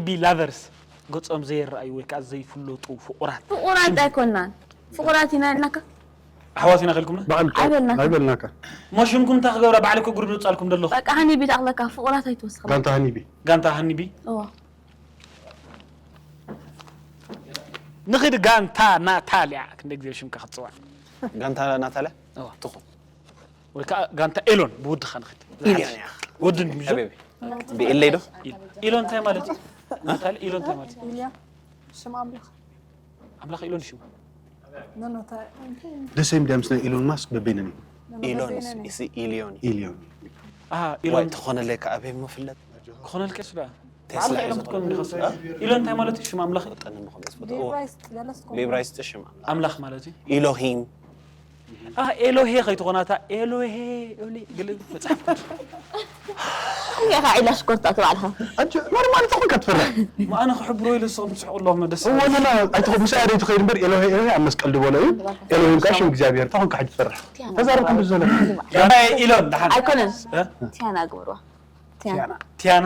ቢ ላቨርስ፣ ገጾም ዘይረኣዩ ወይ ከዓ ዘይፍለጡ ፍቑራት። ፍቑራት ኣይኮናን። ፍቑራት ኢና ኢልናካ። ኣሕዋት ኢና ከልኩምና። በዓል ኣይበልናካ። ኣይበልናካ። ሞ ሽምኩም እንታይ ክገብራ ባዕልኩ ግሩብ ዝውጻልኩም ዘለኹ። በቃ ሃኒቢ ተኣኽለካ ፍቑራት ኣይትወስኽ። ጋንታ ሃኒቢ። ጋንታ ሃኒቢ። እዋ። ንኽድ ጋንታ ናታልያ፣ ክንደ ግዜ ሽምካ ክትጽዋዕ። ጋንታ ናታልያ እዋ። ትኹን ወይ ከዓ ጋንታ ኤሎን ብውድኻ ንኽድ። ኢልያ እያ። ወዲ እንድምጆ። ሓቢቢ ብኤለይ ዶ ኢሎን እንታይ ማለት እዩ? ናታልያ ኢሎን እንታይ ማለት እዩ? ኢልያ ሽም ኣምላኽ ኣምላኽ ኢሎን ሽሙ። ነኖታ ደስ ይም ዳምስ ናይ ኢሎን ማስክ በበይነን ኢሎን እሲ ኢልዮን እዩ። ኢሊዮን ኣሃ ወይ ኢሎን ተኾነለይ ከዓበይ ምፍለጥ ክኾነልካ ስዳ ቴስላ ባዕልኻ እዩ ኢሎን ዝኾነ። ክትኮን ኢኻ። ኢሎን እንታይ ማለት እዩ? ሽም ኣምላኽ እዩ። ጠን ንኾ መስፈት ብኢብራይስጥ ገለስ ኮ ብኢብራይስጥ ሽም ኣምላኽ። ኣምላኽ ማለት እዩ። ኢሎሂም ኣህ ኤሎሄ ከይትኾናታ ኤሎሄ ኤሎሄ ገለ መጽሓፍ ቅዱስ። ኢኻ ኢላ ሽኮርታ ትባዕልኻ። ኣጆ ኖርማል ተኾንካ ትፈርሕ። ማኣነ ክሕብሮ ኢለ ንስኹም ትስሕቁ ኣለኹም ደስ እወ ኖ ኖ ኣይትኾ ምስ ኣደ ትኸይድ እምበር ኤሎሄ ኤሎሄ ኣብ መስቀል ድበሎ እዩ። ኤሎሄ እምካ ሽም እግዚኣብሔር ተኾንካ ሕጂ ትፈርሕ። ተዛረብኩም ብዙ ዘለ ጋይ ኢሎን ደሓን ኣይኮነን እ? ቲያና ግበርዋ። ቲያና ቲያና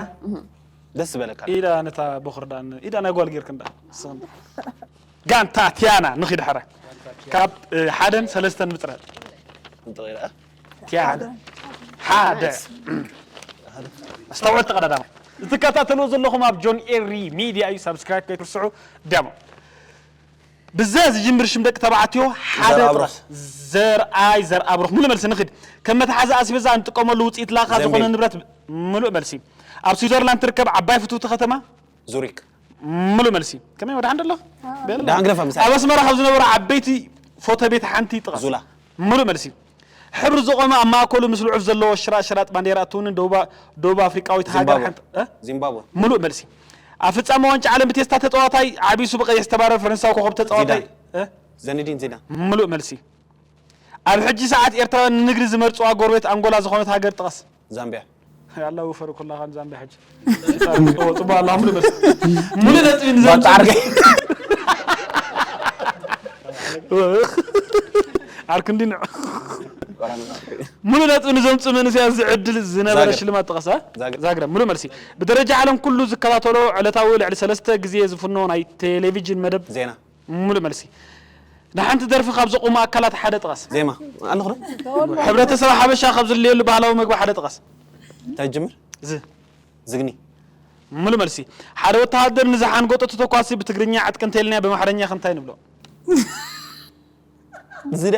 ደስ ዝበለካ ኢዳ ነታ ቦኽር ዳን ኢዳ ናይ ጓል ጌርክ እንዳ ንስኽን ጋንታ ቲያና ንኺድ ሕረ ካብ እ፣ ሓደን ሰለስተን ምፅረ እንጥቕኢለ ቲያና ሓደ ኣስተውዕል ተቐዳዳማይ እትከታተልዎ ዘለኹም ኣብ ጆን ኤሪ ሚድያ እዩ ሳብስክራይብ ከይትርስዑ ደሞ ብዘ ዝጅምር ሽም ደቂ ተባዕትዮ ሓደ ዘርኣብሩኽ። ጥቕስ ዘርኣይ ዘርኣብሩኽ ሙሉ መልሲ ንኽድ ከም መትሓዚ ኣስቤዛ እንጥቀመሉ ውፅኢት ላኻ ዝኾነ ዘንቢል። ንብረት ሙሉእ መልሲ ኣብ ስዊዘርላንድ ትርከብ ዓባይ ፍትውቲ ከተማ ዙሪክ ሙሉእ መልሲ ከመይ ወደ ሓንደ ኣለኹ ዳን ግደፋ ምሳሌ ኣብ ኣስመራ ካብ ዝነበሩ ዓበይቲ ፎቶ ቤት ሓንቲ ጥቐስ ዙላ ሙሉእ መልሲ ሕብሪ ዝቖመ ኣብ ማእከሉ ምስ ልዑፍ ዘለዎ ሽራጥ ሽራጥ ባንዴራ እትውንን ደቡብ ደቡብ ኣፍሪቃዊት ሃገር ዚምባብወ ሓንቲ እ? ዚምባብወ ሙሉእ መልሲ ኣብ ፍጻመ ዋንጫ ዓለም ብቴስታ ተጻዋታይ ዓቢሱ ብቐይሕ ዝተባረር ፈረንሳዊ ኮኸብ ተጻዋታይ ዚዳን። እ? ዘኒዲን ዚዳን ሙሉእ መልሲ ኣብ ሕጂ ሰዓት ኤርትራውያን ንንግዲ ዝመርጽዋ ጎረቤት ኣንጎላ ዝኾነት ሃገር ጥቐስ ዛምቢያ ኣላ ውፈር ኩላኻን ዛምቢያ ሕጂ ጽቡቅ ኣላ ሙሉእ መልሲ ሙሉእ ነጥቢ ንዘምጽእ ባጣርገ ዓርክ እንዲንዕ ሙሉእ ነጥቢ ንዘምፅእ መንእሰያት ዝዕድል ዝነበረ ዛግረ። ሽልማት ጥቐሳ ዛግረ። ዛግረ ሙሉእ መልሲ ብደረጃ ዓለም ኩሉ ዝከታተሎ ዕለታዊ ልዕሊ ሰለስተ ግዜ ዝፍኖ ናይ ቴሌቪዥን መደብ ዜና ሙሉእ መልሲ ንሓንቲ ደርፊ ካብ ዘቑሙ ኣካላት ሓደ ጥቐስ ዜማ ኣለኹ ዶ ሕብረተሰብ ሓበሻ ካብ ዝልየሉ ባህላዊ መግቢ ሓደ ጥቐስ እንታይ ጅምር ዝ ዝግኒ ሙሉእ መልሲ ሓደ ወተሃደር ንዝሓንጎጠ ተተኳሲ ብትግርኛ ዕጥቂ እንተልናዮ ብኣምሓርኛ ከ እንታይ ንብሎ ዝደ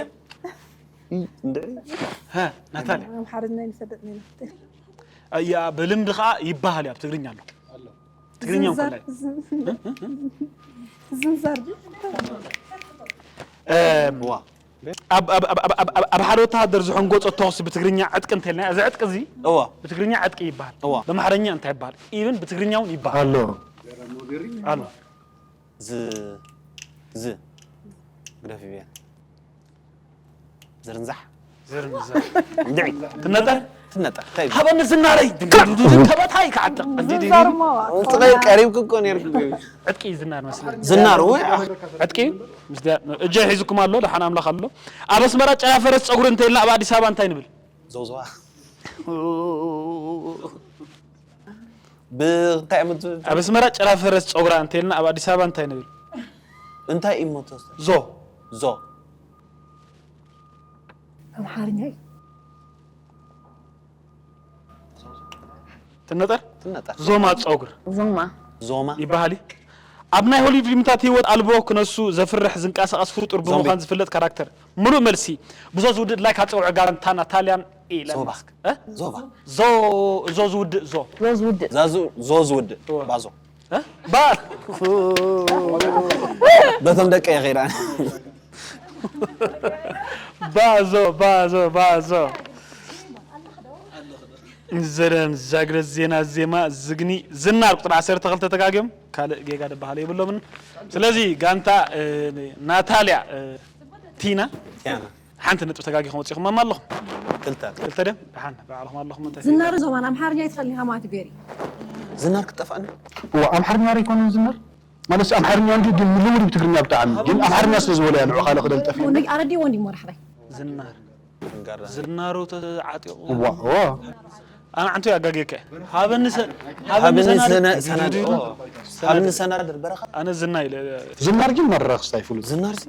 ሀ ናታልያ ኣምሓርኛ ይሰደጥ ነና ያ ብልምዲ ከዓ ይበሃል እዩ ኣብ ትግርኛ ኣሎ ትግርኛ ዝንዛር ኮላይ ዝንዛር እም፣ ዋ ኣብ ኣብ- ኣብ- ኣብ- ኣብ- ኣብ ሓደ ወተሃደር ዝሐንጎፆ ተኹሲ ብትግርኛ ዕጥቂ እንተልና እዚ ዕጥቂ እዚ እዋ ብትግርኛ ዕጥቂ ይበሃል እዋ። ብኣምሓርኛ እንታይ ይበሃል ኢቨን ብትግርኛ እውን ይበሃል ኣሎ ኣሎ ዝ ዝ ግደፍ ይብያ ዝርንዛሕ ዝርንዘ እንድዒ ትነጠር ትነጠር እንታይ ይብያ ሃበኒ ዝናረይ ተበታይ ክዓጥቕ ዝንዛርማ እንጥቐይ ቀሪብክ እኮ ነርክ ዕጥቂ እዩ ዝናር መስለኒ ዝናር ወይ ዕጥቂ እዩ ምስ ዲያ- እጀ ሒዝኩም ኣሎ ደሓን ኣምላኽ ኣሎ ኣብ ኣስመራ ጨራ ፈረስ ፀጉሪ እንተይልና ኣብ ኣዲስ ኣበባ እንታይ ንብል ዘውዘዋ ብእንታይ ዓመት ኣብ ኣስመራ ጨራ ፈረስ ፀጉራ እንተይልና ኣብ ኣዲስ ኣበባ እንታይ ንብል እንታይ እዩ ሞተስ ዞ ዞ ኣምሓርኛ እዩ ትነጠር ትነጠር ዞማ ፀጉር ዞማ ዞማ ይበሃል እዩ ኣብ ናይ ሆሊውድ ፊልምታት ህይወት ኣልቦ ክነሱ ዘፍርሕ ዝንቀሳቐስ ፍጡር ብምዃን ዝፍለጥ ካራክተር ሙሉእ መልሲ ብዞ ዝውድእ ላይክ ኣፀውዑ ጋንታ ናታልያን ኢለን ዞባ። ማስክ እ? ዞባ ዞ ዞ ዝውድእ ዞ ዞ ዝውድእ ዛዙ ዞ ዝውድእ እዋ። ባዞ እ? ባ በቶም ደቀ ይኸይዳ ባዞ ባዞ ባዞ ዘረን ዛግረ ዜና ዜማ ዝግኒ ዝናር ቁጥሪ ዓሰርተ ክልተ ተጋግዮም ካልእ ጌጋ ደባሃለ የብሎምን ስለዚ ጋንታ እ፣ ናታልያ እ፣ ቲና ያና ሓንቲ ነጥቢ ተጋጊኹም ወፂኹም ኣማ ኣለኹም ክልተ ክልተ ደም ደሓን ባዕልኹም ኣለኹም እንታይ ዝናር ዞባን ኣምሓርኛ ይትፈልኒ ከማት ቤሪ ዝናር ክጠፋእኒ እዋ ኣምሓርኛ ዶ ይኮነን ዝናር ማለት ኣምሓርኛ እንዲ ግን ልሙድ ብትግርኛ ብጣዕሚ ግን ኣምሓርኛ ስለ ዝበለ እያ ንዑ ካልእ ክደል ጠፊ ኣረዲ ወንዲ ሞራሕራይ ዝናር ጋራ ዝናሩ ተዓጢቑ እዋ እዋ ኣነ ዓንቶ ያጋጌከ ሃበኒ ሰ- ሃበኒ ሃብኒ ሰናድ- ሰነ- ሰናድ ኦ፣ ሃብኒ ሰናድ በረኻ ኣነ ዝና ኢለ ዝናር ግን መድረኽ ስታይ ፍሉጥ ዝናር ሲ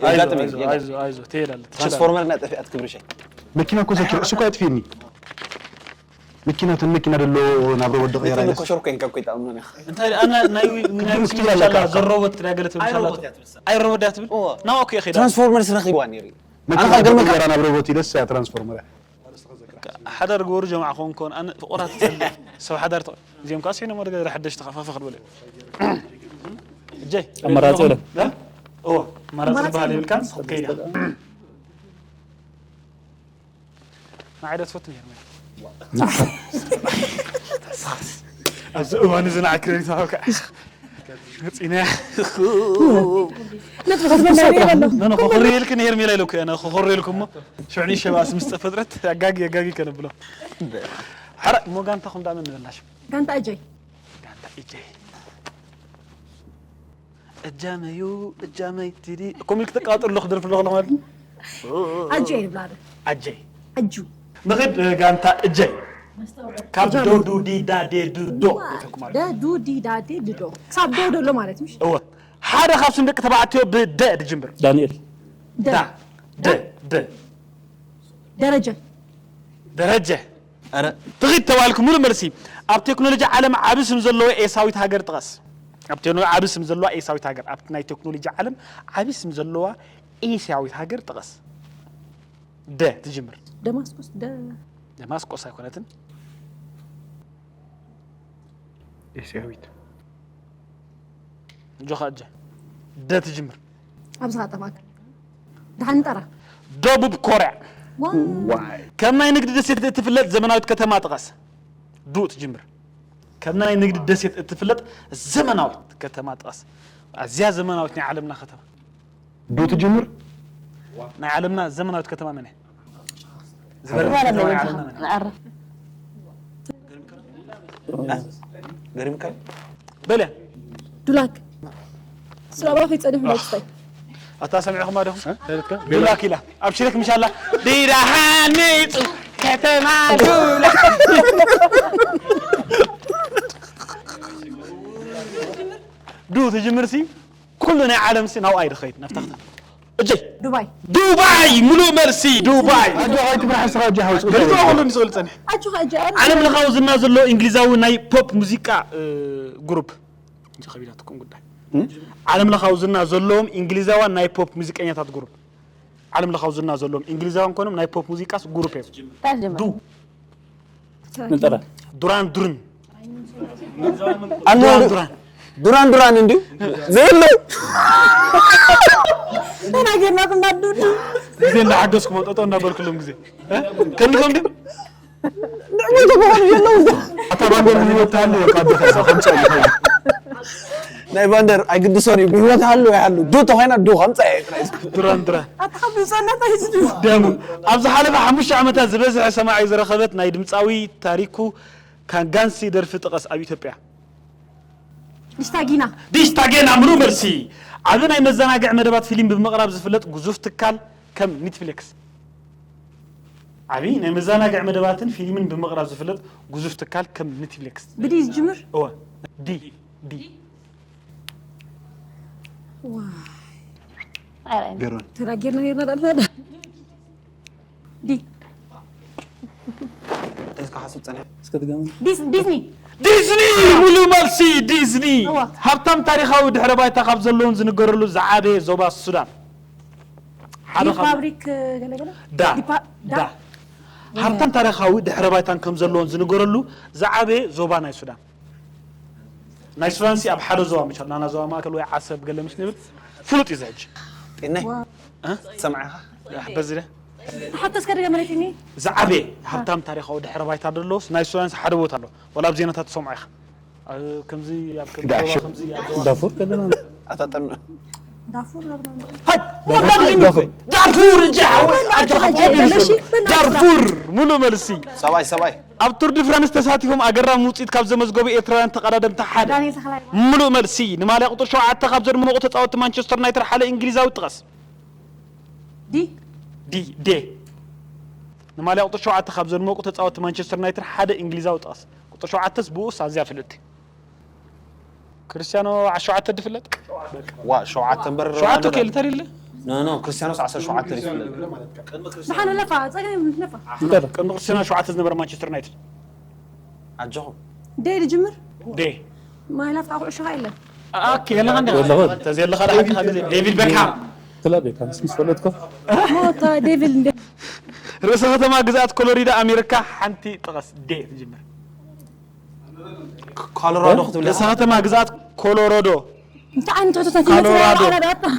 የጋጥም። የጋጥም። ኣይዞ ኣይዞ ትሄዳለ ትራንስፎርመር እና ጠፊኣት ክብርሸይ መኪና እኮ ዘኪሩ እሱ እኮ ኣይጥፊኒ መኪና ተን መኪና ደሎ ናብ ረወዲ ቀይራ ኢለስ ኮሸርኮ እንቀቁ ይጣምኖ ነኻ እንታይ ኣነ ናይ ዊናይ ክትብል ኣለካ። ዘረወት ዳገለ ትብል ኣይ ሮቦት እያ ትብል ናው ኦኬ ኸዳ ትራንስፎርመር ስረኺብዋ ነይሩ መኪና ገርመካ ናብ ረወት ኢለስ ያ ትራንስፎርመር እያ ሓዳር ግበሩ ጀማዓ ኮን ኮን ኣነ ፍቁራት ትጸልእ ሰብ ሓዳር ተቕ እዚኦም ከዓ ሲኖ መርገ ሓደሽ ተኸፋፈ ክድበለ እጀይ ኣማራጺ የለን። እ? እዎ ኣማራጺ ዝበሃል የብልካን ከይዳ ንዓይ ዶ ትፈቱ ነይርና ኣብዚ እዋን እዚ ንዓ ክሬዲት ሃብካ መፂና ነጥቢ ክትመለኒ የለ ነነ ኮኮሪ ኢልክን ሄርሜላ ኢለኩ ኣነ ኮኮሪ ኢልኩ እሞ ሽዑ ንሸባስ ምስ ጠፈጥረት ኣጋጊ ኣጋጊ ከነብሎ ሓረ እሞ ጋንታኹም ዳመን ንበላሽ ጋንታ እጀይ ጋንታ እጀይ እጃመዩ እጃመይ ትዲ ኮሚል ክትቃጥር ኣለኹ ድርፍ ኣለኹ ማለት ኣጀይ ንብላ ዶ ኣጀይ ኣጁ ንኽድ ጋንታ እጀይ ካብ ዶ ዱ ዲ ዳ ዴ ዱ ዶ ይተኩማል ደ ዱ ዲ ዳ ዴ ድዶ ክሳብ ዶ ደሎ ማለት ምሽ እወ ሓደ ካብ ስም ደቂ ተባዕትዮ ብደ ድጅምር ዳንኤል ደ ዳ ደ ደ ደረጀ ደረጀ ኣረ ትኺድ ተባልኩ ሙሉ መልሲ ኣብ ቴክኖሎጂ ዓለም ዓቢ ስም ዘለዎ ኤሳዊት ሃገር ጥቀስ ኣብ ቴክኖሎጂ ዓቢ ስም ዘለዋ ኤሳዊት ሃገር ኣብ ናይ ቴክኖሎጂ ዓለም ዓቢ ስም ዘለዋ ኤስያዊት ሃገር ጥቀስ ደ ትጅምር ደማስቆስ ደ ደማስቆስ ኣይኮነትን ኤስያዊት ጆኻ እጀ ደ ትጅምር ኣብዚ ካጠፋካ ድሓን ጠራ ደቡብ ኮርያ ዋ ከም ናይ ንግዲ ደሴት እትፍለጥ ዘመናዊት ከተማ ጥቀስ ዱ ትጅምር ከም ናይ ንግዲ ደሴት እትፍለጥ ዘመናዊት ከተማ ጥቀስ ኣዝያ ዘመናዊት ናይ ዓለምና ከተማ ዱ ትጅምር ናይ ዓለምና ዘመናዊት ከተማ መን እያ ክባል ኣለዎ ዘመናዊት ዓለምና መን እያ? ንዓርፍ ገሪምካ በለ ዱላክ ስላባ ከይፀድፍ ነፅታይ ኣታ ሰሚዕኹማ ዲኹም ዱላክ ኢላ ኣብ ሽረክ ምሻላ ዲዳሃኒፁ ከተማ ዱላ ዱ ትጅምር ሲ ኩሉ ናይ ዓለም ሲ ናብኣ ይድኸይድ ናብታ ከተማ እጀይ ዱባይ ዱባይ ሙሉእ መልሲ ዱባይ ኣጆኻ ኣይትፍራሕ ስኻ እጃ ሃውፅ ገልጦ ኩሉ እንዲ ዝብል ፀኒሕ ኣጆኻ እጃ ዓለም ለኻዊ ዝና ዘለዎ እንግሊዛዊ ናይ ፖፕ ሙዚቃ ግሩፕ እንጂ ከቢዳትኩም ጉዳይ ዓለም ለኻዊ ዝና ዘለዎም እንግሊዛውያን ናይ ፖፕ ሙዚቀኛታት ግሩፕ ዓለም ለኻዊ ዝና ዘለዎም እንግሊዛውያን ኮኖም ናይ ፖፕ ሙዚቃስ ግሩፕ እዮም ታጅመ ዱ ንጠራ ዱራን ዱርን ኣሎ ዱራን ዱራን ዱራን ዱራን እንዲዩ ዘየለው ተናገርና ክንዳዱዱ ግዜ እንዳሓገዝኩ መጠጦ እንዳበልኩሎም ግዜ ከሚቶም ድም ንዕሞይ ተባሃሉ የለው ኣታ ባንደር ህይወት ተሃሉ ካብ ቦታ እዛ ከምፅእ ይኸውን ናይ ባንደር ኣይግድሶን እዩ ብህይወት ሃሉ ይሃሉ ዱ ተኮይና ዱ ከምፃ እየ ጥራይ ዱራን ዱራን ኣተሓቢፀና ታይዝዱ ደሙ ኣብ ዝሓለፈ ሓሙሽተ ዓመታት ዝበዝሐ ሰማዒ ዝረኸበት ናይ ድምፃዊ ታሪኩ ካንጋንሲ ደርፊ ጥቀስ ኣብ ኢትዮጵያ ዲሽታጊና ዲሽታጌና ምሉእ መልሲ ዓቢ ናይ መዘናግዒ መደባት ፊልም ብምቕራብ ዝፍለጥ ግዙፍ ትካል ከም ኔትፍሊክስ ዓቢ ናይ መዘናግዒ መደባትን ፊልምን ብምቕራብ ዝፍለጥ ግዙፍ ትካል ከም ኔትፍሊክስ ብዲ ዝጅምር እወ ዲ ዲ ዋይ ኣይረኣይን ገርበን ተናገርና ነርና ዳልና ዲ እስካ ሓስብ ፀኒሕ እስከ ትገምት ዲስ- ዲዝኒ ዲዝኒ ሙሉእ መልሲ ዲዝኒ እዋ። ሃብታም ታሪኻዊ ድሕረ ባይታ ካብ ዘለዎም ዝንገረሉ ዝዓበየ ዞባ ሱዳን ሓደ ካብ ፋብሪክ ገለገለ ዳ ዲፓ- ዳ ሃብታም ታሪኻዊ ድሕረ ባይታን ከም ዘለዎም ዝንገረሉ ዝዓበየ ዞባ ናይ ሱዳን ናይ ሱዳን ሲ ኣብ ሓደ ዞባ ምቻል ናና ዞባ ማእከል ወይ ዓሰብ ገለ ምስ ንብል ፍሉጥ እዩ ዝሕጂ ጤናይ እ? ሰምዓኻ በዚ ደ ተሓተስ ከደገ መለትኒ ዝዓበየ ሃብታም ታሪኻዊ ድሕረ ባይታ ደለዎስ ናይ ሱዳንስ ሓደ ቦታ ኣሎ ወላ ኣብ ዜናታት ትሰምዖ ኢኻ ኣብ ከምዚ ኣብ ከምዚ ዳሽ። ዞባ ከምዚ ኣብ ዞባ ዳፉር ከለና ኣታጠኑ ዳፉር ለብና ዳፉር ዳፉር እንጂ ሓወይ ኣጆኻ በላሽ፣ በላሽ። ዳርፉር ሙሉእ መልሲ ሰብኣይ ሰብኣይ ኣብ ቱር ዲ ፍራንስ ተሳቲፎም ኣገራሚ ውፅኢት ካብ ዘመዝገቡ ኤርትራውያን ተቐዳደምቲ ሓደ ዳንኤል ተኽላይ ሙሉእ መልሲ ንማልያ ቁጥር ሸውዓተ ካብ ዘድመቑ ተፃወትቲ ማንቸስተር ዩናይትድ ሓደ እንግሊዛዊ ጥቀስ ዲ ዲ ዴ ንማልያ ቁፅሪ ሸውዓተ ካብ ዘድመቁ ተፃወትቲ ማንቸስተር ዩናይትድ ሓደ እንግሊዛዊ ጥቐስ። ቁፅሪ ሸውዓተስ ብኡስ ኣዝያ ፍልጥቲ። ክርስቲያኖ ዓሰርተ ሸውዓተ ድፍለጥ? ዋ ሸውዓተ እምበር ሸውዓተ እኮ የለ ተሪለ? ኖ ኖ ክርስቲያኖ ዓሰርተ ሸውዓተ ይፍለጥ። ንሓን ለፋ ጸገም ለፋ ቅድሚ ክርስቲያኖ ሸውዓተ ዝነበረ ማንቸስተር ዩናይትድ። ኣጆኹም። ደይ ልጅምር ዴ ማይ ላፍታ ኩዕሾ ካ የለን ኣኪ የለኻ እንዲ ተዘየለኻ ዳሓቲ ካብ ዴቪድ ቤካም ስላ ቤካም ምስ ፈለጥኮ ሞታ ዴቪል እንደ ርእሰ ከተማ ግዝኣት ኮሎሪዳ ኣሜሪካ ሓንቲ ጥቐስ። ዴ ትጅምር። ኮሎራዶ ክትብል ርእሰ ከተማ ግዝኣት ኮሎሮዶ እንታይ ዓይነት ሕቶታት ኮሎራዶ። ይመጽእ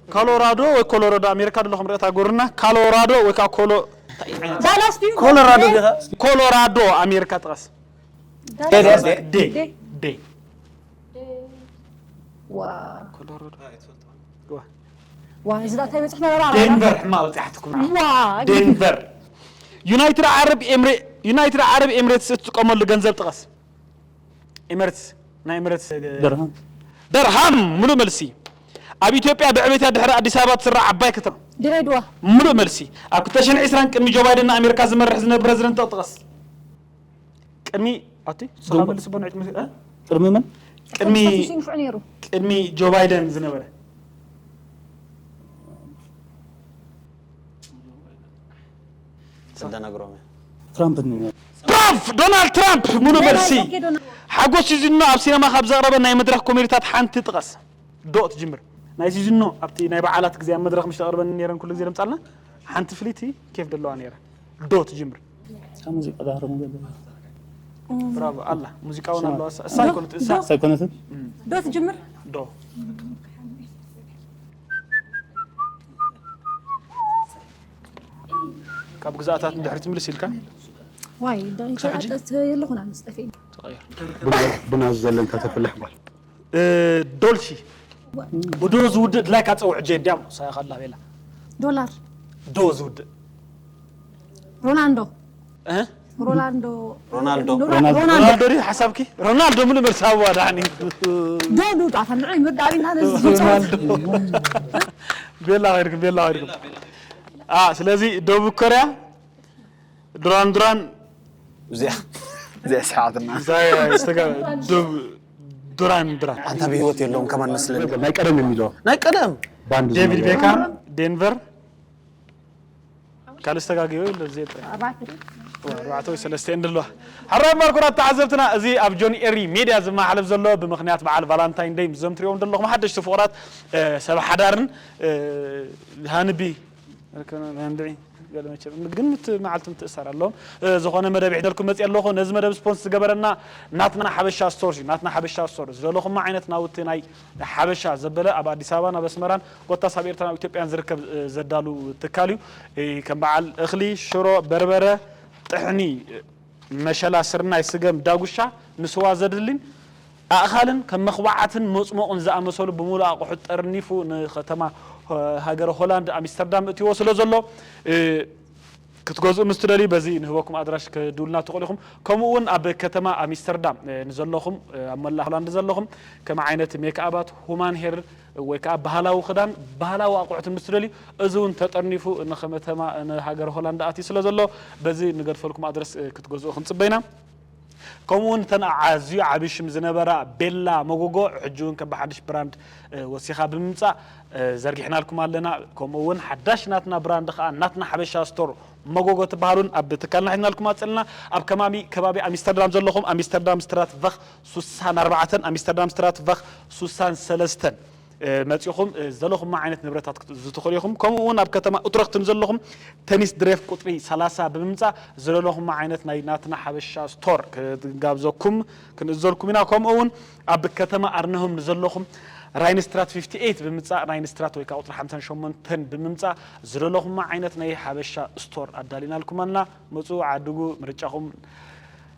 ኮሎራዶ ወይ ኮሎሮዶ ኣሜሪካ ደለኹም ርእታ ጎርና ኮሎራዶ ወይ ከዓ ኮሎ ዳላስ ድዩ ኮሎራዶ ዲኻ? ኮሎራዶ ኣሜሪካ ጥቐስ። ዴ ዴ ዴ። ዴ ዴ ዋ ኮሎራዶ ዋ እዚ ዳታ ይበጽሕ ነበራ ዴንቨር ሕማቕ በፂሓትኩም። ዋ ዴንቨር ዩናይትድ ዓረብ ኤምሬ ዩናይትድ ዓረብ ኤምሬትስ እትጥቀመሉ ገንዘብ ጥቐስ። ኤምሬትስ ናይ ኤምሬትስ ደርሃም ደርሃም ሙሉእ መልሲ። ኣብ ኢትዮጵያ ብዕቤታ ድሕሪ ኣዲስ ኣበባ ትስራዕ ዓባይ ከተማ። ድሬድዋ ሙሉእ መልሲ። ኣብ ክልተ ሽሕን ዕስራን ቅድሚ ጆ ባይደን ንኣሜሪካ ዝመርሕ ዝነበረ ፕረዚደንት ጥቕስ። ቅድሚ ኣቲ ስኻ መልሲ ቦን ዕድመ እ? ቅድሚ መን? ቅድሚ ኮንስቲቱሽን ሽዑ ነይሩ ቅድሚ ጆ ባይደን ዝነበረ ተደናግሮም እያ። ትራምፕ ን- ትራምፕ ዶናልድ ትራምፕ ሙሉእ መልሲ። ኦኬ፣ ዶናልድ። ሓጎስ ሲዚኖ ኣብ ሲነማ ካብ ዘቕረበ ናይ መድረኽ ኮሜዲታት ሓንቲ ጥቐስ። ዶ ትጅምር ናይ ሲዚኖ ኣብቲ ናይ በዓላት ግዜ ኣብ መድረኽ ምሽ ተቕርበኒ ነይረን ኩሉ ግዜ ደምጻልና ሓንቲ ፍልይቲ ኬፍ ደለዋ ነይራ። ዶ ትጅምር ካብ ሙዚቃ ዳህሮም ገለ ብራቮ ኣላ ሙዚቃ እውን ኣለዋ። እሳ ኣይኮነት እሳ ሳይኮነትን ዶ ትጅምር ዶ ካብ ግዛኣታት ንድሕሪት ምልስ ኢልካ ዋይ ዳንከ ኣጠት የለኹን ኣንስጠፊ ተቐየር። ቡና ዝዘለል ተተፍልሕ ጓል እ፣ ዶልቺ ብዶ ዝውድእ ድላይካ ፀውዕ ጀ እንዲያም ሳያኸላ ቤላ ዶላር ዶ ዝውድእ ሮናልዶ እ? ሮናልዶ ሮናልዶ። ሮናልዶ ሮናልዶ ድዩ ሓሳብኪ? ሮናልዶ ሙሉእ መልሲ ሃብዋ ዳኒ። ዶ ዶ ጣታ ንዑ ምርዳቢና ነዚ ዝጻወት ቤላ ኸይድኩም ቤላ ኸይድኩም። አ ስለዚ ደቡብ ኮርያ ዱራን ዱራን እዚኣ እዚኣ ስሓትና እንታይ ስተጋ ደቡብ ዱራን ዱራን ኣንታ ብህይወት የለውም ከማን መስለኒ። ናይ ቀደም የሚለው ናይ ቀደም ባንድ ዴቪድ ዝነበረ ቤካም ዴንቨር ካልእ ዝተጋግዮ የለ ዘየጥረ ኣርባዕተ ወይ ሰለስተ እንደለዋ ሓራይ ማርኮራት ተዓዘብትና እዚ ኣብ ጆን ኤሪ ሜድያ ዝመሓለፍ ዘሎ ብምክንያት በዓል ቫላንታይን ደይ ምስ ዘምትሪኦም ዘለኹም ሓደሽቲ ፍቑራት እ፣ ሰብ ሓዳርን እ፣ ሃንቢ ርክብና ናይ ሃንድዒ ገለ መቸም ግን ምት መዓልቲ ምትእሳር ኣለዎም እ፣ ዝኾነ መደብ ይሕደልኩም መፅእ ኣለኹ ነዚ መደብ ስፖንስ ዝገበረና ናትና ሓበሻ ስቶር እዩ ናትና ሓበሻ ስቶር ዝደለኹማ ዓይነት ናውቲ ናይ ሓበሻ ዘበለ ኣብ ኣዲስ ኣበባን ኣብ ኣስመራን ኮታስ ኣብ ኤርትራን ኣብ ኢትዮጵያን ዝርከብ እ፣ ዘዳሉ ትካል እዩ እ፣ ከም በዓል እኽሊ ሽሮ በርበረ ጥሕኒ መሸላ ስርናይ ስገም ዳጉሻ ንስዋ ዘድልን ኣእኻልን ከም መኽባዓትን መፅሞቕን ዝኣመሰሉ ብምሉእ ኣቑሑት ጠርኒፉ ንከተማ ሃገረ ሆላንድ ኣምስተርዳም እትዎ ስለ ዘሎ ክትገዝኡ ምስ ትደልዩ በዚ ንህበኩም ኣድራሽ ክድውልና ትኽእሉ ኢኹም። ከምኡ እውን ኣብ ከተማ ኣምስተርዳም ንዘለኹም ኣብ መላእ ሆላንድ ዘለኹም ከም ዓይነት ሜክኣባት ሁማን ሄር ወይ ከዓ ባህላዊ ክዳን ባህላዊ ኣቑሑት ምስ ትደልዩ እዚ እውን ተጠርኒፉ ንከመተማ ንሃገር ሆላንድ ኣትዩ ስለ ዘሎ በዚ ንገድፈልኩም ኣድረስ ክትገዝኡ ክንፅበ ኢና። ከምኡ እውን እተን ኣዝዩ ዓብዪ ሽም ዝነበራ ቤላ መጎጎ ሕጂ እውን ከም ብሓድሽ ብራንድ ወሲኻ ብምምፃእ ዘርጊሕናልኩም ኣለና። ከምኡ እውን ሓዳሽ ናትና ብራንድ ከዓ ናትና ሓበሻ ስቶር መጎጎ ትበሃሉን ኣብ ትካልና ሒዝናልኩም ኣፅልና ኣብ ከማሚ ከባቢ ኣምስተርዳም ዘለኹም ኣምስተርዳም ስትራት ቨኽ ሱሳን ኣርባዕተን ኣምስተርዳም ስትራት ቨኽ ሱሳን ሰለስተን መፂኹም ዝደለኹማ ዓይነት ንብረታት ክትእዝዙ ትኽእሉ ኢኹም። ከምኡ እውን ኣብ ከተማ ኡትረኽት ንዘለኹም ተኒስ ድሬፍ ቁፅሪ ሰላሳ ብምምፃእ ዝደለኹማ ዓይነት ናይ ናትና ሓበሻ ስቶር ክንጋብዘኩም ክንእዘልኩም ኢና። ከምኡ እውን ኣብ ከተማ ኣርነሆም ንዘለኹም ራይንስትራት ፊፍቲ ኤይት ብምምፃእ ራይንስትራት ወይ ከዓ ቁፅሪ ሓምሳን ሸሞንተን ብምምፃእ ዝደለኹማ ዓይነት ናይ ሓበሻ ስቶር ኣዳሊናልኩም ኣና። መፁ ዓድጉ ምርጫኹም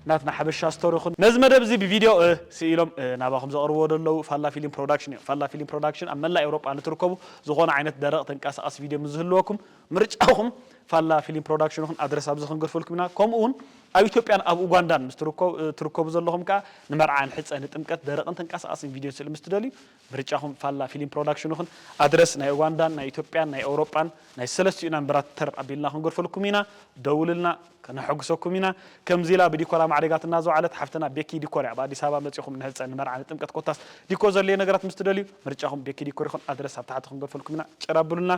ናትና ሓበሻ ስቶር ይኹን። ነዚ መደብ እዚ ብቪድዮ፣ እ፣ ስኢሎም፣ እ፣ ናባኹም ዘቕርብዎ ዘለዉ ፋላ ፊልም ፕሮዳክሽን እዮም። ፋላ ፊልም ፕሮዳክሽን ኣብ መላእ ኤውሮጳ ንትርከቡ ዝኾነ ዓይነት ደረቕ ተንቀሳቓሲ ቪድዮ ምስ ዝህልወኩም ምርጫኹም ፋላ ፊልም ፕሮዳክሽን ይኹን። ኣድረስ ኣብዚ ክንገድፈልኩም ኢና። ከምኡ እውን ኣብ ኢትዮጵያን ኣብ ኡጋንዳን ምስ ትርከቡ፣ እ፣ ትርከቡ ዘለኹም ከኣ ንመርዓ፣ ንሕጸ፣ ንጥምቀት ደረቕን ተንቀሳቓስን ቪድዮ ስእሊ ምስ ትደልዩ ምርጫኹም ፋላ ፊልም ፕሮዳክሽን ይኹን። ኣድረስ ናይ ኡጋንዳን ናይ ኢትዮጵያን ናይ ኤውሮጳን ናይ ሰለስቲኡ ናምበራት ተር ኣቢልና ክንገድፈልኩም ኢና። ደውልልና፣ ከነሐጉሰኩም ኢና። ከምዚ ኢላ ብዲኮር ኣማዕሪጋትና ዝወዓለት ሓፍትና ቤኪ ዲኮር እያ። ኣብ ኣዲስ ኣበባ መጺኹም ንሕጸ፣ ንመርዓ፣ ንጥምቀት ኮታስ ዲኮር ዘድልዮ ነገራት ምስ ትደልዩ ምርጫኹም ቤኪ ዲኮር ይኹን። ኣድረስ ኣብ ታሕቲ ክንገድፈልኩም ኢና። ጨራብሉና፣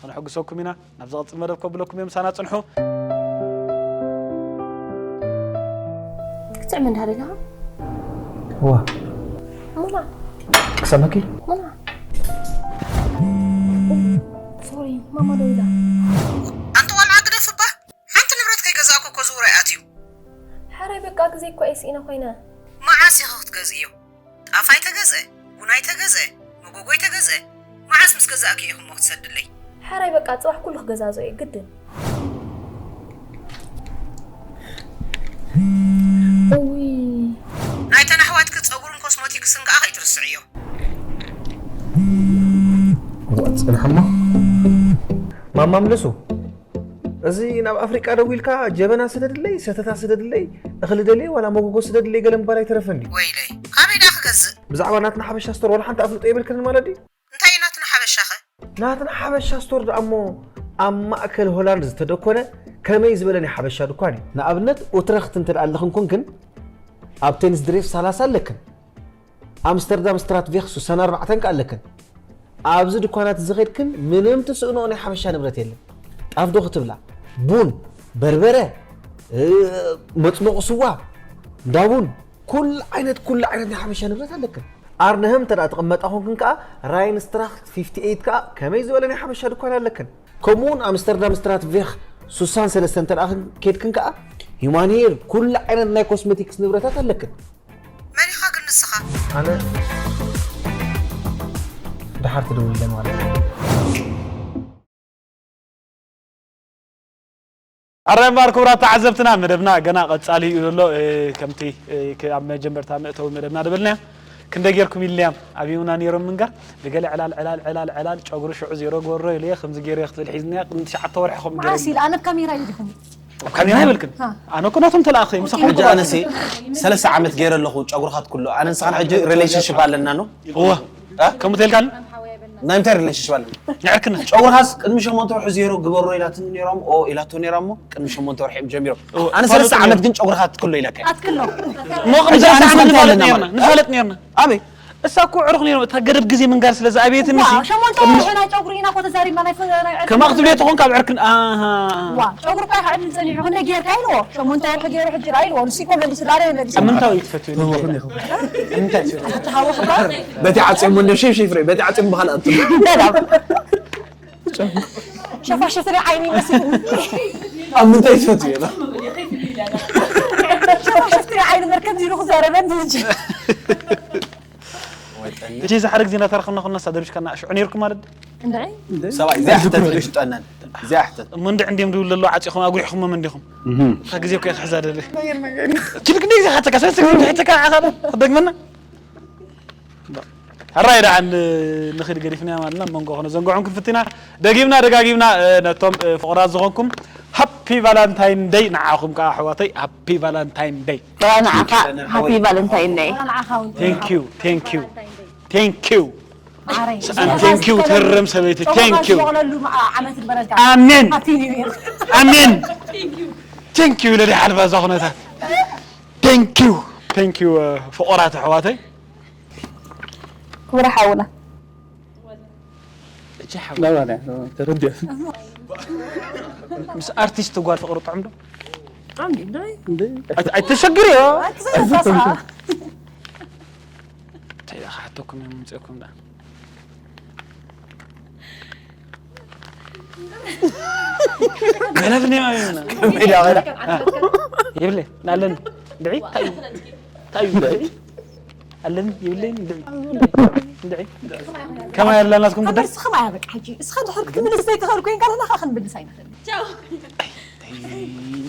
ከነሐጉሰኩም ኢና። ናብ ዝቐጽል መደብ ከብለኩም እዮም። ምሳና ጽንሑ። ክትስዕም እንዳደለኻ ዋ ሙላ ክሰመኪ ሙላ ሶሪ ማማ ደው ኢላ ኣንቲ ቆልዓ ግደፍባ። ሓንቲ ንብረት ከይገዛእኩ እኮ ዝውረ ኣትዩ። ሓራይ በቃ ግዜ እኮ እየ ስኢነ ኮይነ መዓስ ኢኺ ክትገዝእዮ? ጣፍ ኣይተገዝአ፣ ቡን ኣይተገዝአ፣ መጎጎ ኣይተገዝአ። መዓስ ምስ ገዛእክዮ ኢኹ እሞ ክትሰድለይ? ሓራይ በቃ ፅባሕ ኩሉ ክገዛዞ እየ ግድን። እውይ ናይተን ኣሕዋትኪ ፀጉርን ኮስሞቲክስን ከዓ ከይትርስዕዮ። እዋ ፅንሐሞ ማማ ምልሱ እዚ ናብ ኣፍሪቃ ደዊልካ ጀበና ስደድለይ ሰተታ ስደድለይ እኽሊ ደልየ ዋላ መጎጎ ስደድለይ ገለ ምባል ኣይተረፈን ድዩ ወይለይ ካበይ ዳ ክገዝእ? ብዛዕባ ናትና ሓበሻ ስቶር ዋላ ሓንቲ ኣፍልጦ የብልክን ማለት ድዩ እንታይ እዩ ናትና ሓበሻኸ? ናትና ሓበሻ ስቶር ደኣ እሞ ኣብ ማእከል ሆላንድ ዝተደኮነ ከመይ ዝበለ ናይ ሓበሻ ድኳን እዩ ንኣብነት ኡትረኽት እንተ ደኣ ኣለኽን ኮንክን ኣብ ቴንስድሬፍ ሰላሳ ኣለክን ኣምስተርዳም ስትራትቬኽ ሱሳን ኣርባዕተን ከኣ ኣለክን ኣብዚ ድኳናት እዚ ኸድክን ምንም ትስእንኦ ናይ ሓበሻ ንብረት የለን ጣፍ ዶ ክትብላ ቡን በርበረ መፅሞቕ ስዋ እንዳቡን ኩሉ ዓይነት ኩሉ ዓይነት ናይ ሓበሻ ንብረት ኣለክን ኣርነህም እንተ ትቕመጣ ኮንክን ከዓ ራይንስትራኽት ፊፍቲ ኤይት ከዓ ከመይ ዝበለ ናይ ሓበሻ ድኳን ኣለክን ከምኡ እውን ኣምስተርዳም ስትራትቬኽ ሱሳን ሰለስተ እንተ ኬድክን ከዓ ሂማን ሄር ኩሉ ዓይነት ናይ ኮስሜቲክስ ንብረታት ኣለክን መን ኢኻ ግን ንስኻ? ኣነ ድሓር ትደውልለ ማለት እዩ ኣራይ እምበኣር ክቡራት ተዓዘብትና መደብና ገና ቀጻሊ እዩ ዘሎ። ከምቲ ኣብ መጀመርታ መእተዊ መደብና ዝበልናዮ ክንደ ጌርኩም ኢልናዮም ኣብዩና ነይሮም ምንጋር ብገለ ዕላል ዕላል ዕላል ዕላል ጨጉሪ ሽዑ ዜሮ ገበሮ ኢለየ ከምዚ ገይረ ክትብል ሒዝናያ ቅድሚ ትሽዓተ ወርሒ ከም መዓስ ኢለ ኣነ ካሜራ እዩ ዲኹም ኣብ ካሜራ ይበልክን ኣነ እኮ ናቶም ተለኣኸ ምሳኹም ሕጂ ኣነሲ ሰለስተ ዓመት ገይረ ኣለኹ ጨጉርኻት ኩሉ ኣነ ንስኻን ሕጂ ሪሌሽንሽፕ ኣለና ኖ እዋ ከምኡ ተልካል ናይ ምንታይ ሪሌሽንሽፕ ኣለና ንዕርክና ጨጉርኻስ ቅድሚ ሸሞንተ ወርሒ ዜሮ ግበሮ ኢላትኒ ነይራ እሞ ኦ ኢላቶ ነይራ እሞ ቅድሚ ሸሞንተ ወርሒ እዮም ጀሚሮም ኣነ ሰለስተ ዓመት ግን ጨጉርኻ ክትክሎ ኢለካ ኣትክሎ ሞ ቅድሚ ሰለስተ ዓመት ንፋለጥ ነርና ንፋለጥ ነርና ኣበይ እሳ እኮ ዕሩኽ ነይሮም እታ ገደብ ግዜ ምንጋር ስለ ዝኣበየትኒ ሸሞንተ ወርሒ ናይ ጨጉሪ ኢና ኮ ተዛሪብና ናይ ፈ- ናይ ዕርክና ከማኽ ትብልዮ ተኾንካ ኣብ ዕርክን ኣሃ ዋ ጨጉሪ ካ ካብ ዕድል ጸኒሑ ክንደ ጌርካ ኢልዎ ሸሞንተ ወርሒ ገይሩ ሕጂ ራ ኢልዎ ንሱ እኮ መሊሱ ዳረ መሊሱ ምንታይ እዩ ትፈትዩ እንታይ ትፈትዩ ተሃወኽባ በቲ ዓፂሙ እንደ ሸይፍ ሸይፍ በቲ ዓፂሙ ብኻልእ ኣንቱ ሸፋሽፍሪ ዓይኒ ይመስል ኣብ ምንታይ ትፈትዩ ና ሸፋሽፍሪ ዓይኒ መርከብ ዚሩ ክዛረበን ዝጅ እቲ እዚ ሓደ ግዜ እናተረኸብና ኮና ሳደርሽካና ሽዑ ነይርኩም ማለት እንድዒ ሰብኣይ ዘይሕተት እዩ ጠነን ዘይሕተት እሞ እንድዒ እንዲዮም ድብል ዘሎ ዓፂኹም ኣጉሪሕኹሞም እንዲኹም እታ ግዜ እኮ ክሕዛ ደለ ችልክ እንደ ግዜ ሓተካ ሰለስተ ግዜ ሕተካ ዓኻ ክደግመና ሕራይ ደሓን ንኽድ ገዲፍና ማለትና መንጎ ኾነ ዘንግዖም ክንፍትና ደጊምና ደጋጊምና ነቶም ፍቕራት ዝኾንኩም ሃፒ ቫላንታይን ደይ ንዓኹም ከዓ ኣሕዋተይ ሃፒ ቫላንታይን ደይ ንዓኻ ሃፒ ቫለንታይን ደይ thank you thank you thank you ማረይ and thank you ተረም ሰበይቲ thank you ዝበቕለሉ ዓመት ዝበረልካ ኣሜን ሃፒ ኒው ይር ኣሜን thank you ለዲ ሓልፋ እዛ ኩነታት thank you thank you ፍቑራት ኣሕዋተይ ክቡር ሓውና ተረዲያ ምስ ኣርቲስት ጓል ፍቕሪ ጥዑም ዶ ጥዑም ድዩ እንድዒ ኣይተሸግርዮ ኣይትዘረሳሳ እንታይ ኢለ ክሓተኩም እዮም ምፅእኩም ዳ ገለፍኒ የብለ ናለን ድዒ እንታይ እዩ እንታይ እዩ ድዒ ኣለኒ ይብለኝ ድዒ ድዒ ከማይ ኣለናትኩም ጉዳይ እስኻ ማያ በቃ ሕጂ እስኻ ድሕር ክትምልስ ዘይትኽእል ኮይንካ ለና ካ ክንምልስ ኣይንኽእል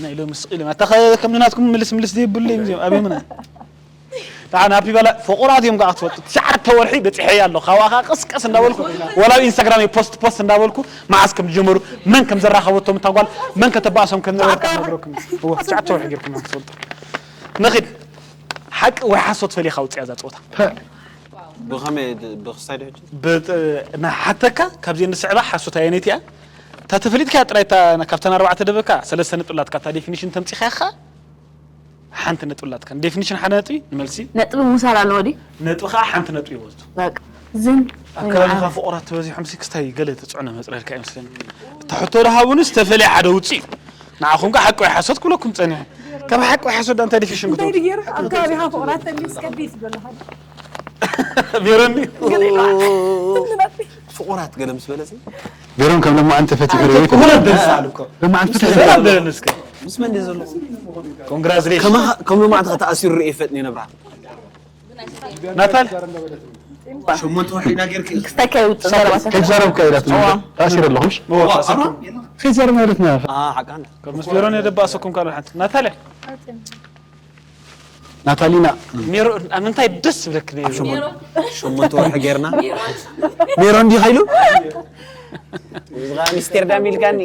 ናይ ሎሚ ስቕ ኢሎም ኣታ ኸ-፣ ከም ናትኩም ምልስ ምልስ ዘይብሉ እዮም እዚኦም። ኣበይ ምና? ደሓን ሃፒ በላ። ፍቑራት እዮም ከዓ ክትፈልጡ። ትሽዓተ ወርሒ በፂሐ ኣሎ። ካብኣ ከዓ ቀስ ቀስ እንዳበልኩ፣ ወላ ኣብ ኢንስታግራም ፖስት ፖስት እንዳበልኩ፣ መዓስ ከም ዝጀመሩ፣ መን ከም ዘራኸበቶም እታ ጓል፣ መን ከተባእሶም ከም ነበረ ከዓ ነግረኩም። እወ፣ ትሽዓተ ወርሒ ጌርኩም እዮም ክትፈልጡ። ንኺድ። ሓቂ ወይ ሓሶት ፈሊኻ ውፅያ እዛ ፀወታ። ብኸመይ ድ-፣ ብኽሳይ ዶ ሕጂ? ብጥ-፣ ንሓተካ ካብዚ እንስዕባ ሓሶት ኣየነይቲ እያ? እታ ተፈሊጥካያ ጥራይ እታ ካብተን ኣርባዕተ ደበካ ሰለስተ ነጥቢ ኣላትካ፣ እታ ዴፊኒሽን ተምፂኻ ኢኻ ሓንቲ ነጥቢ ኣላትካ። ንዴፊኒሽን ሓደ ነጥቢ፣ ንመልሲ ነጥቢ ምውሳድ ኣለዎ ድዩ? ነጥቢ ከዓ ሓንቲ ነጥቢ ይወስዱ። በቃ ዝን ኣብ ከባቢኻ ፍቑራት ተበዚሖም ሲ ክስታይ ገለ ተፅዕኖ መፅረልካ ይመስለኒ። እታ ሕቶ ዶ ሃቡኒ ዝተፈለየ ሓደ ውፅእ። ንዓኹም ከዓ ሓቂ ወይ ሓሶት ክብለኩም ፀኒሐ። ካብ ሓቂ ወይ ሓሶት ዳ እንታይ ዴፊኒሽን እንታይ ክትወስዱ? ድገር ኣብ ከባቢኻ ፍቑራት ተልዩ እስከ ቤት ይበልሃል። ሜሮኒ። ፍቑራት ገለ ምስ በለሲ ሜሮን ከም ለማዓንቲ ፈቲሑ ርኢት። ፍቑራት ደርሳል እኮ። ለማዓንቲ ፍትሒ። ሰላም በለን እስከ። ምስ መን ድዩ ዘሎ? ኮንግራጁሌሽን። ከማኻ-፣ ከም ለማዓንቲ ከተኣሲሩ ርኢት ፈጥኒ ነብራ። ናታል። ሸሞንተ ወርሒ ኢና ጌርክ። ክስታይ ከይውፅእ ዘረባታት። ከይዛረብካ ኢላትኒ። እዋ። ተኣሲረ ኣለኹ፣ ምሽ? እዋ፣ ተኣሲርኩም። ከይዛረብና ኢላትና። ኣሃ፣ ሓቃን። ካብ ምስ ሜሮን የደባእሰኩም ካልእ ሓንቲ። ናታልያ። ናታሊና። ሜሮን፣ ኣብ ምንታይ ደስ ዝብለክ ነይሩ? ኣብ ሸሞንተ፣ ሸሞንተ ወርሒ ጌርና። ሜሮን ድዩ ኸይሉ? እዚ ኸዓ ኣምስተርዳም ኢልካኒ።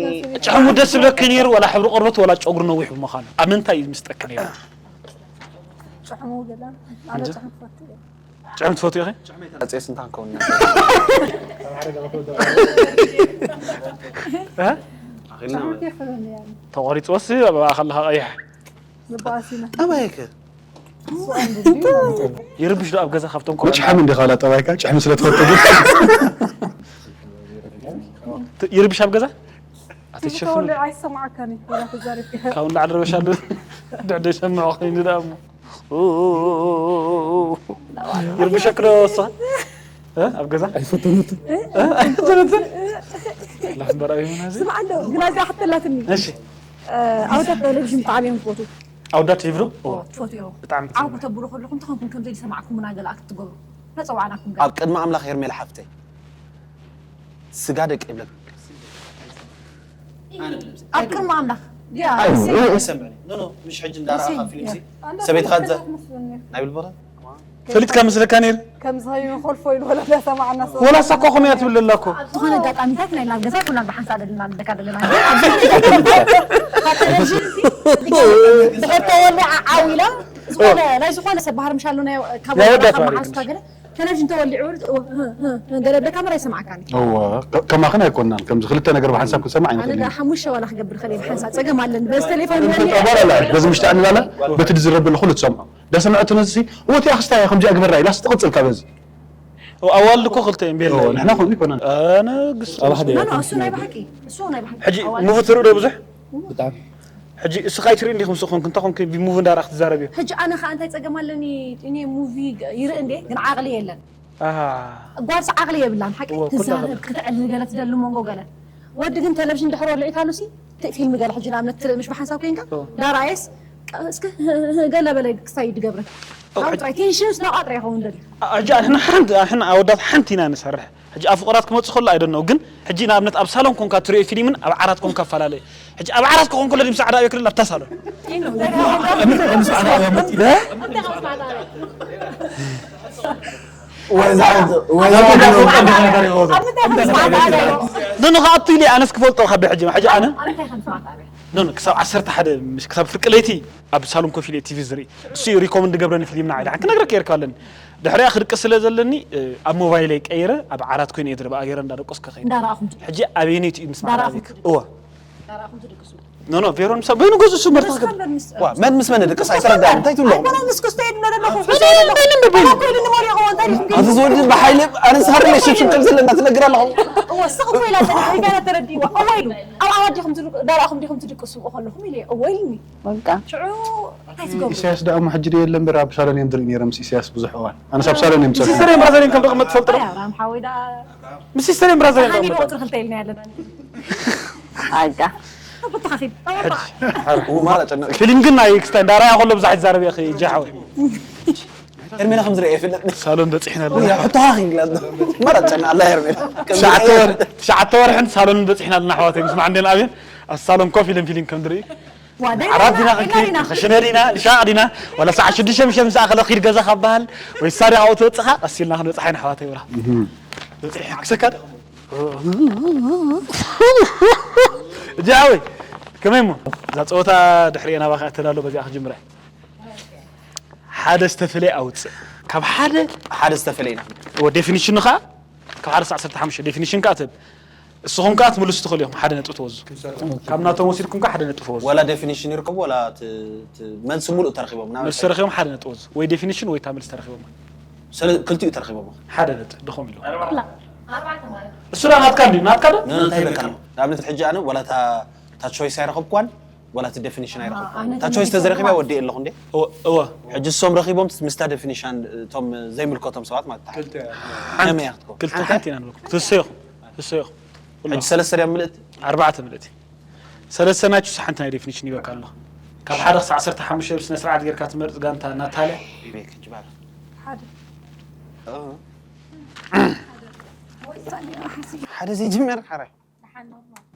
ጭሕሙ ደስ ዝብለክ ነይሩ፣ ወላ ሕብሪ ቆርበቱ፣ ወላ ጨጉሩ ነዊሕ ብምዃኑ። ኣብ ምንታይ እዩ ዝምስጠክ ነይሩ? ጭሕሙ ገለ፣ ኣነ እንጂ? ጭሕሙ ትፈቱ እየ። ጭሕሙ ትፈትዩ ኢኺ? ኣጼስ እንታይ ክኸውን? እ? ኣኺልና ጭሕሙ ማለት። የኽብን እየ። ተቖሪጽዎስ ኣብ ኣኸለኻ ቀይሕ? ልባሲና። ጠባይከ? ይርብሽ ዶ ኣብ ገዛ ካብቶም ቆልዑ? ጭሕም እንዲኻ ላ ጠባይካ? ጭሕም ስለ ትፈቱ ግን። ይርብሽ ኣብ ገዛ? ኣተሸፍኑ። ተወልዕ ኣይሰማዕካን እዩ፣ ወላ ተዛሪብካ። ካብኡ ንላዕሊ ረበሻ ኣሎ። ድሕዶ ይሰምዖ ኮይኑ ደኣ እሞ። ይርብሸክ ዶ እሷ? እ? ኣብ ገዛ? ኣይፈተነትን። እ? ኣይፈተነትን? ላፍ በራዊ ሆና እዚ? ስማዕ ኣሎ፣ ግን ኣዚኣ ሕቶ ኣላትኒ። እሺ። እ፣ ኣወዳት ቴሌቪዥን ብጣዕሚ እዮም ዝፈትዉ። ኣወዳት ቴሌቪ ዶ? ኦ፣ ትፈትዉ እዮም። ብጣዕሚ ዓው ትፈትዉ። ከተብሉ ከለኹም፣ እንታይ ኮንኩም ከምዘይ ዝሰማዕኩምና ገለ ኣክት ትገብሩ? ነጸዋዕናኩም ገለ። ኣብ ቅድሚ ኣምላኽ ሄርሜላ ሓፍተይ። ስጋ ደቂ ይብለካ። ኣብ ቅድሚ ኣምላኽ። ያ፣ ኣይሰምዕን። ኖ፣ ኖ፣ ምሽ ሕጂ እንዳረኣኻ ፊልም ሲ፣ ሰበይትኻ ትዘ-፣ ናይ ብልቦታ? ፈሊጥካ መስለካ ነይሩ? ከምዚ ኸይኑ ኾልፎ ኢሉ ወላ እንዳሰማዕና ሰብ። ወላ እሳ እኮ ከምኡ እያ ትብል ዘላ እኮ። ኣብ ዝኾነ ኣጋጣሚታት ናይ ናብ ገዛ ኩና ብሓንሳእ ደልና ንደካ ደለና። ኣብዚ ድሕር ተወልደ ዓው ኢላ፣ ዝኾነ፣ ናይ ዝኾነ ሰብ ባህር ምሻሉ ናይ፣ ካብ ናይ ወዳት ወላዲኻ ባህሪ መሓዙትካ ግን። ገለ፣ ቴሌቪዥን ተወሊዑ፣ እ፣ እ፣ እ፣ ገለ ብለካ እምበር ኣይሰማዕካን እዩ። እወ፣ ከ-፣ ከማኽን ኣይኮናን። ከምዚ ክልተ ነገር ብሓንሳብ ክንሰምዕ ኣነ ኣይንኽእልን ደኣ ኢና። ሓሙሽተ ዋላ ክገብር ከለ ብሓንሳብ ጸገም ኣለኒ። በዚ ቴሌፎን እንትን ወሊዐ ጠባል ኣላ፣ በዚ ምሽቲ ኣንላላ፣ በቲ ዝዝረብ ዘሎ ኩሉ ትሰምዖ። ዳሰምዐት ነዚ፣ "እወ፣ እቲ ኣኽስታይ እያ፣ ከምዚኣ ግበራ" ኢላ ስትቕጽል ካብ በዚ። ኣዋልድ እኮ ክልተ እየን፣ ቤላ እወ፣ እየን። ንሕና ከምኡ ኣይኮናን። ኣነ ግስ-፣ ኣብ ሓደ ኖ፣ ኖ፣ እሱ ናይ ብሓቂ፣ እሱ ናይ ብሓቂ። ሕጂ ኣዋልድ ሙቪ ትርኢ ዶ ብዙሕ? ብጣዕሚ። ሕጂ እስኻ ኣይትርኢ እንዲኹም፣ ስኹም ክንታ ኾንክ ብሙቪ እንዳረኣኽ ትዛረብ እዩ። ሕጂ ኣነ ኸኣ እንታይ ጸገም ኣለኒ? እኔ ሙቪ ግ-፣ ይርኢ እንዴ፣ ግን ዓቕሊ የለን። ኣሃ። ጓልሲ ዓቕሊ የብላን፣ ሓቂ እወ፣ ኩላ ትዛረብ፣ ገለ። ክትዕልል ገለ ትደሊ መንጎ ገለ። ወዲ ግን ቴሌቪዥን ድሕሪ ወልዒታሉሲ፣ ት-፣ ፊልም ገለ ሕጂ ንኣብነት ትርኢ ምሽ ብሓንሳብ ኮይንካ፣ እወ። ዳራየስ፣ ቀ-፣ እስከ ገለ በለ ክሳይ ድገብረ። እወ፣ ካብኡ ሕጂ ጥራይ ቴንሽንስ ናብኣ ጥራይ ይኸውን ደሊ። ኣ-፣ ሕጂ ኣንሕና ሓንቲ፣ ኣንሕና ኣወዳት ሓንቲ ኢና ንሰርሕ። ሕጂ ኣብ ፍቑራት ክመጽእ ከሎ ኣይደነው፣ ግን ሕጂ ንኣብነት ኣብ ሳሎን ኮንካ ትሪኦ ፊልምን ኣብ ዓራት ኮንካ ኣፈላለየ። ሕጂ ኣብ ዓራት ክኾን ከሎ ድምሲ ዓዳ ክልል ኣብታ ሳሎን። እንታይ ከም ዝዓዳ እያ መጽእ? ወይ ዝዓዳ፣ ወይ ዝዓዳ። ኖ፣ ኖ፣ ከኣቱ ኢለ ኣነስ ክፈልጦ ካብ ሕጂ፣ ሕጂ ኣነ። ኖ፣ ኖ፣ ክሳብ ዓሰርተ ሓደ፣ ምሽ ክሳብ ፍርቂ ለይቲ ኣብ ሳሎን ኮፍ ኢለ ቲቪ ዝርኢ። እሱ እዩ ሪኮመንድ ገብረኒ ፊልምና ኢለ። ክነግረካ የርካ ኣለኒ። ድሕሪኣ ክድቅስ ስለ ዘለኒ፣ እ፣ ኣብ ሞባይለይ ቀይረ፣ ኣብ ዓራት ኮይነ እየ ዝርኢ፣ ብኣ ገይረ እንዳደቀስኩ ከይደ። እንዳረኣኹም ትድቅሱ። ሕጂ ኣበየነይቲ እዩ ምስ እንዳረኣኹም በዓል ትድቅሱ። ኣቤካ? እወ። እንዳረኣኹም ትድቅሱ። ኖ፣ ኖ፣ ቬሮን ምሳ-፣ በይኑ ገዝኡ እሱ መርታ መርታ ገ-፣ ዋ፣ መን ምስ መን ድቅስ ኣይተረዳእን። እንታይ ትብሎ? ኣይኮነን፣ ንስኩስ ትሄድ ነደለኹ። ኖ፣ ኖ፣ ኖ፣ በይኑ፣ በይኑ። እኮ ኢሉ ንመሪቑ፣ እንታይ ኢልኩም? ኣዚ ዝወዲ ብሓይሊ ኣነ ስሃር ለሽም ሽም ከም ዘለና ትነግር ኣለኹ። እወ፣ ስኽ እኮ ኢላ፣ እንታይ ገና ተረዲእዋ። እወ ኢሉ። ኣብ ዓራት ዲኹም ትድቅ-፣ እንዳረኣኹም ዲኹም ትድቅሱ ከለኹም ኢለ፣ እወ ኢሉኒ። በቃ። ሽዑ እንታይ ትገብሩ? ኢሳያስ ደኣ እሞ ሕጂ ዶ የለን እምበር ኣብ ሳሎን እዮም ዝርኢ ነይሮም ምስ ኢሳያስ ብዙሕ እዋን። ኣነስ ኣብ ሳሎን እዮም ምስ ዝጸንሑ። ሲስተር እየን ብራዘር እየን ከም ደቕመጥ ትፈልጥ ዶ? ኣይ፣ ኣብርሃም ሓወይ ደኣ ምስ ሲስተር እየን ብራዘር እየን ተሓኒኑ ደቕመጥ። ቁጽሪ ክልተ ኢልና ያለን። በቃ። ተፈታኺ። እው፣ ማራ ጨነቕ። ፊልም ግን ናይ ክስታይ እንዳራያ ከሎ ብዙሕ ይዛረብ እየ፣ ጃ ሓወይ። ሄርሜላ ከም ዝረኣየ ይፍለጥ። ሳሎን በጺሕና ኣለና። ወይ፣ ሕቶኻ ክግለጽ ዶ? ማራ ጨነቕ ኣላ ሄርሜላ። ትሽዓተ ወር-፣ ትሽዓተ ወርሕን ሳሎንን በጺሕና ኣለና ኣሕዋተይ፣ ምስማዕ እንዴን ኣብየን። ኣብ ሳሎን ኮፍ ኢለን ፊልም ከም ዝርኢ። ዓራት ዲና ክንከይድ፣ ክሽነ ዲና፣ ንሻቕ ዲና፣ ዋላ ሰዓት ሽዱሽተ ምሸት ምስ ኣኸለ ኺድ ገዛ ካብ በሃል፣ ወይ ሳሪ ኣብኡ ትወጽኻ፣ ቀስ ኢልና ክንበጽሕ ኢና ኣሕዋተይ ብራ። በጺሕ ክሰካድ። እጃ ወይ፣ ከመይ እሞ? እዛ ጸወታ ድሕሪኤ ናባኻ እተዳሎ በዚኣ ክጅምራ። ሓደ ዝተፈለየ ኣውጽእ። ካብ ሓደ ሓደ ዝተፈለየ ኢና። ወ ዴፊኒሽኑ ኸኣ ካብ ሓደ እስካብ ዓሰርተ ሓሙሽተ ዴፊኒሽን ከኣ ትህብ። እስኹም ከኣ ትምልሱ ትኽእሉ ኢኹም። ሓደ ነጥቢ ትወዙ። ካብ ናቶም ወሲድኩም ከኣ ሓደ ነጥቢ ትወዙ። ዋላ ዴፊኒሽን ይርከቡ ዋላ እቲ እቲ መልሲ ሙሉእ ተረኺቦም። ናብ መልሲ ተረኺቦም ሓደ ነጥቢ ወዙ። ወይ ዴፊኒሽን ወይ እታ መልሲ ተረኺቦም። ሰለ ክልቲኡ ተረኺቦም። ሓደ ነጥቢ ድኹም ኢሉ። ኩላ ኣርባዕተ ማለት እዩ። እሱ ዳ ናትካ እንዲ ናትካ ዶ? ኖ፣ እንታይ ይበቃ ኣሎ? ንኣብነት ሕጂ ኣነ ዋላ እታ እታ ቾይስ ኣይረኸብኳን ዋላ እቲ ዴፊኒሽን ኣይረኸብኳን። ኣነ እታ ቾይስ ተዘረኺበ ወዲእ ኣለኹ እንዴ? እወ እወ። ሕጂ እሶም ረኺቦም ምስታ ዴፊኒሽን እቶም ዘይምልከቶም ሰባት ማለት እዩ። ሓንቲ ከመይ እያ ክትከውን? ክልተ ሓንቲ ሓንቲ ኢና ንብለኩም። ትሰየኹም። ትሰየኹም። ሕጂ ሰለስተ ድያ ምልእቲ? ኣርባዕተ ምልእቲ። ሰለስተ ናችሁ ሓንቲ ናይ ዴፊኒሽን ይበካ ኣሎ። ካብ ሓደ ክሳብ ዓሰርተ ሓሙሽተ ብስነ ስርዓት ጌርካ ትመርጽ ጋንታ ናታልያ። ቤክ ጅባር። ሓደ። ኦ። ሓደ ዘይጅመር ሓራይ።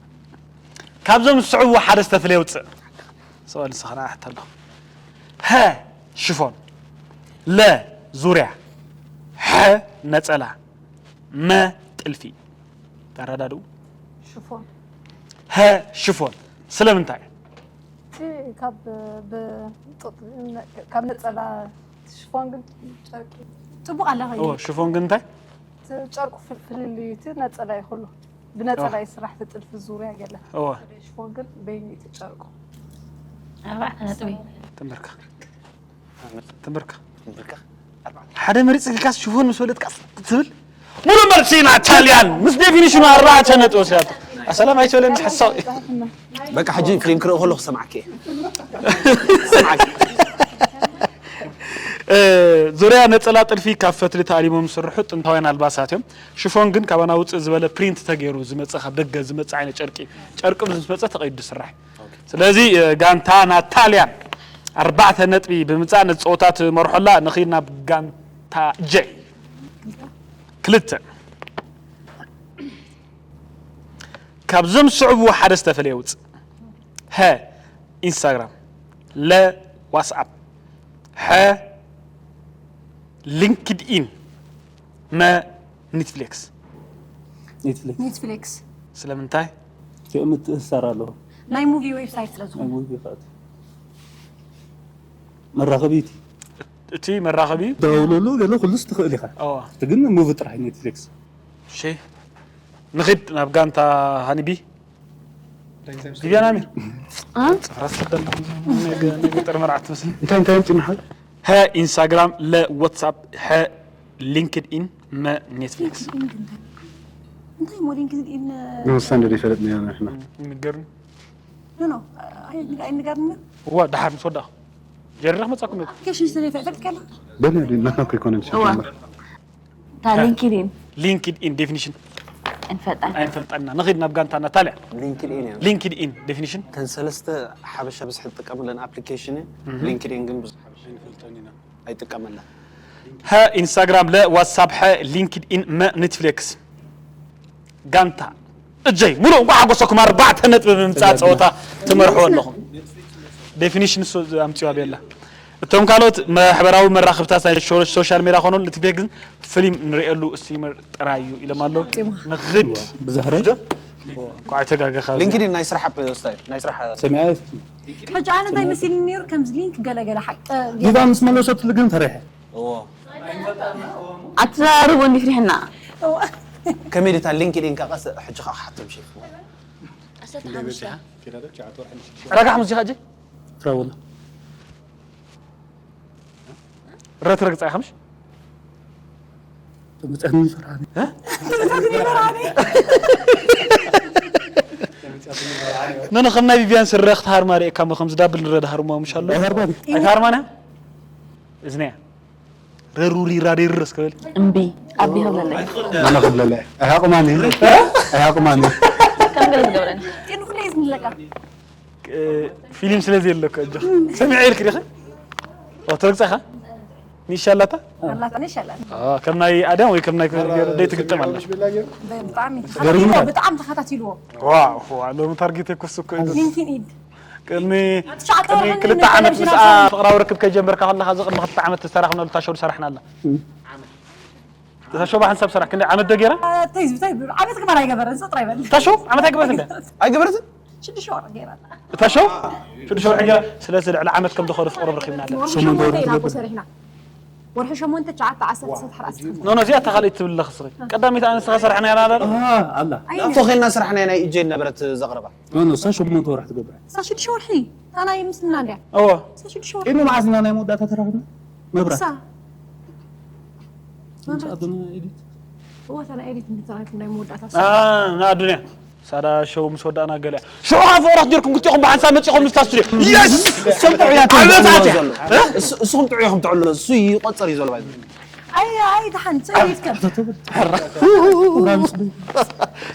ካብዞም ዝስዕቡ ሓደ ዝተፈለየ ውፅእ። ሰዋል ንስኻ ንዓ ሕቶ ኣለኹ። ሀ ሽፎን፣ ለ ዙርያ፣ ሐ ነፀላ፣ መ ጥልፊ። ተረዳድኡ? ሽፎን። ሀ ሽፎን። ስለምንታይ? እቲ ካብ ብ-፣ ጡጥ፣ ካብ ነፀላ ሽፎን ግን ጨርቂ። ፅቡቕ ኣለኻ። እዎ፣ ሽፎን ግን እንታይ? እቲ ጨርቁ ፍል-፣ ፍልልዩ፣ እቲ ነፀላ እዩ ኩሉ። ብነፀላ እዎ። ይስራሕ፣ እቲ ጥልፊ ዙርያ ገለ። እዎ። ሽፎን ግን በይኑ እዩ እቲ ጨርቁ። ኣርባዕተ ነጥቢ። ትንብርካ። ትንብርካ። ትንብርካ። ሓደ መሪፅ ኢልካስ ሽፎን ምስ በለትካስ ትብል? ሙሉ መልሲ ናታልያን ምስ ዴፊኒሽኑ ኣርባዕተ ነጥቢ ወሲዳቶ። ኣሰላም ኣይትበለኒ ሓሳዊ። በቃ ሕጂ ፊልም ክርኢ ከለኹ ክሰምዓኪ እየ። ክሰምዓኪ። እ፣ ዙርያ ነፀላ ጥልፊ ካብ ፈትሊ ተኣሊሞም ዝስርሑ ጥንታውያን ኣልባሳት እዮም። ሽፎን ግን ካባና ውፅእ ዝበለ ፕሪንት ተገይሩ ዝመፀ፣ ካብ ደገ ዝመፀ ዓይነት ጨርቂ እዩ። ጨርቂ ምስ መፀ ተቐይዱ ዝስራሕ እዩ። ስለዚ፣ እ፣ ጋንታ ናታልያን ኣርባዕተ ነጥቢ ብምምፃእ ነቲ ፀወታ ትመርሖ ኣላ። ንኺድ ናብ ጋንታ ጀ። ክልተ። ካብዞም ዝስዕቡ ሓደ ዝተፈለየ ውፅእ። ሀ ኢንስታግራም፣ ለ ዋትስኣፕ፣ ሐ ሊንክድኢን፣ መ ኔትፍሊክስ። ኔትፍሊክስ። ኔትፍሊክስ። ስለምንታይ? እቲኦ ምትእስሳር ኣለዎ። ናይ ሙቪ ዌብሳይት ስለ ዝኾነ። ናይ ሙቪ ከኣ እቲ መራኸቢ እቲ። እቲ መራኸቢ? ዳውንሎድ ገለ ኩሉስ ትኽእል ኢኻ። እዋ። እቲ ግን ሙቪ ጥራሕ ኔትፍሊክስ። እሺ። ንኺድ ናብ ጋንታ ሃኒቢ። ቪቪያን ኣሚር። አ? ጽፍራ ስደላ። ነገ፣ ነገ ጥር መርዓት ትመስል። እንታይ፣ እንታይ ኣምጺእና ሓ? ሀ ኢንስታግራም፣ ለ ዋትስኣፕ፣ ሐ ሊንክድኢን፣ መ ኔትፍሊክስ። ሊንክድኢን እንታይ? እንታይ እሞ ሊንክድኢን? ንወሳኒ ዶ ይፈለጥና ኢና ንሕና? ንገርኒ። ኖ፣ ኖ፣ ኣይ-፣ ኣይንገርኒ። እዋ፣ ደሓር ምስ ወዳእኹ። ጀሪረ ክመጻኩም ነይሩ። ኣፕሊኬሽን ስለ ይፈጥር ከላ። በል፣ ናትና እኮ ኣይኮነን እዋ። ሽግር። እታ ሊንክድኢን። ሊንክድኢን ዴፊኒሽን እንፈጣን። ኣይንፈልጠና። ንኺድ ናብ ጋንታ ናታልያ። ሊንክድኢን እያ። ሊንክድኢን ዴፊኒሽን። እተን ሰለስተ ሓበሻ ብዝሒ ትጥቀመለን ኣፕሊኬሽን እየ። እህ። ሊንክድኢን ግን ብዙሕ ሓበሻ ኣይንፈልጠን ኢና። ኣይጥቀመላ። ሀ ኢንስታግራም፣ ለ ዋትሳፕ፣ ሐ ሊንክድኢን፣ መ ኔትፍሊክስ። ጋንታ እጀይ ሙሉ እንኳዕ ሓጎሰኩም ኣርባዕተ ነጥቢ ብምምፃእ ጸወታ ትመርሕዎ ኣለኹም። ዴፊኒሽን እሱ ኣምፅዋ ቤላ። እቶም ካልኦት ማሕበራዊ መራኸብታት ናይ ሾ-፣ ሶሻል ሜድያ ኮኑ ንቲክቶክ ግን ፊልም ንርእየሉ ስትሪመር ጥራይ እዩ ኢሎም ኣለዉ። ንኽድ ብዛህረ? እንኳዕ ተጋገኻ። ሊንክድኢን ናይ ስራሕ ኣፕ ስታይ፣ ናይ ስራሕ ሰሚዐ። ሕጂ ኣነ እንታይ መሲልኒ ነይሩ ከምዚ ሊንክ ገለ ገለ ሓቂ ዲባ ምስ መለሰትሉ ግን ፈሪሐ። እዎ። ኣትዛርቦ እንዲ ፍሪሕና። ከመይ ድታ ሊንክድኢን ካ ቀስ ሕጂ ካ ሓቶም ሺፍ። ዓሰርተ ሓሙሽተ። ረጋሕ ሙዚቃ እጂ? ትራውላ። ረትረግ ጻይ ሓምሽ? ተመጻኒ ፈራኒ። እ? ነነ ከም ናይ ቪቪያን ስረ ክትሃርማ ርኤካ እሞ ከም ዝዳብል ንረዳ ሃርማ ምሽ ኣሎ? ኣይሃርማን። ኣይሃርማን እያ? እዝነያ። ረሩሪ ራዴር እስከ በል። እምቢ። ኣቢ ክብለለይ። ኣነ ክብለለይ። ኣይሃቁማኒ። ኣይሃቁማኒ። ከም ገለ ዝገብረኒ። ጤኑ ኩሉ እዩ ዝምለካ። እ፣ ፊልም ስለ ዘየለካ እጆ። ሰሚዐ ኢልክ ዲኺ? ኦ፣ ትረግጻኻ? ንሻላታ ኣላታ ንሻላታ ከም ናይ ኣዳም ወይ ከም ናይ ክብር ገይሩ ደይ ትግጠም ኣላ። ብጣዕሚ ተኸታቲልዎ ብጣዕሚ ተኸታቲልዎ። ዋው ዋው ሎም ታርጌት የኮስ እኮ እዩ። ሊንኪን ኢድ ቅድሚ ቅድሚ ክልተ ዓመት ምስኣ ፍቕራዊ ርክብ ከይጀመርካ ከለኻ እዚ ቅድሚ ክልተ ዓመት ዝተራኽብናሉ ታሸው ሰራሕና ኣላ። ታሸው ብሓንሳብ ሰራሕ ክንደይ ዓመት ዶ ገይራ? ተይዝ ብታይ ዓመት ግበር ኣይገበረን ሰው ጥራይ በል። ታሸው ዓመት ኣይገበረት እንደ ኣይገበረትን ሽዱሽተ ወርሒ ገይራ። ታሸው ሽዱሽተ ወርሒ ገይራ ስለዚ ልዕሊ ዓመት ከም ዝኾነ ፍቕሮም ረኺብና ኣለና። ሰሙን ዶ ወርሒ ገበር ሰሪሕና ወርሒ ሸሞንተ ትሽዓተ ዓሰርተ ሰዓት ሓራስ ኖ ኖ እዚኣ ተኻልእ ትብል ኣለኽ ስኺ ቀዳሚት ኣንስኻ ሰራሕና ያና ኣላ ኣላ ፎኺልና ስራሕና ናይ እጀ ነበረት ዘቕረባ ኖ ኖ እሳ ሸሞንተ ወራሕ ትገብር እሳ ሽዱሽተ ወርሒ ታና ይምስልና እንዲያ እዎ እሳ ሽዱሽተ ወርሒ ኢሉ መዓዝ ኢና ናይ መወዳእታ ተራኽብና መብራት እሳ መብራት ኣዶና ኤዲት እዎ ታና ኤዲት እንተራኺብ ናይ መወዳእታ ንኣዱንያ ሳዳ ሸው ምስ ወዳእና ገለ ሽዑ ካብ ፍቕራት ዲርኩም ክልቲኹም ብሓንሳብ መፂኹም ምስታ ስቱድዮ የስ እሶም ጥዑያት ዓመት ኣትያ እሱ- እሱኹም ጥዑይ ኢኹም ትዕሉ እሱ ይቆፀር እዩ ዘሎ ባይ ኣይ ኣይ ደሓን ፅሬት ከም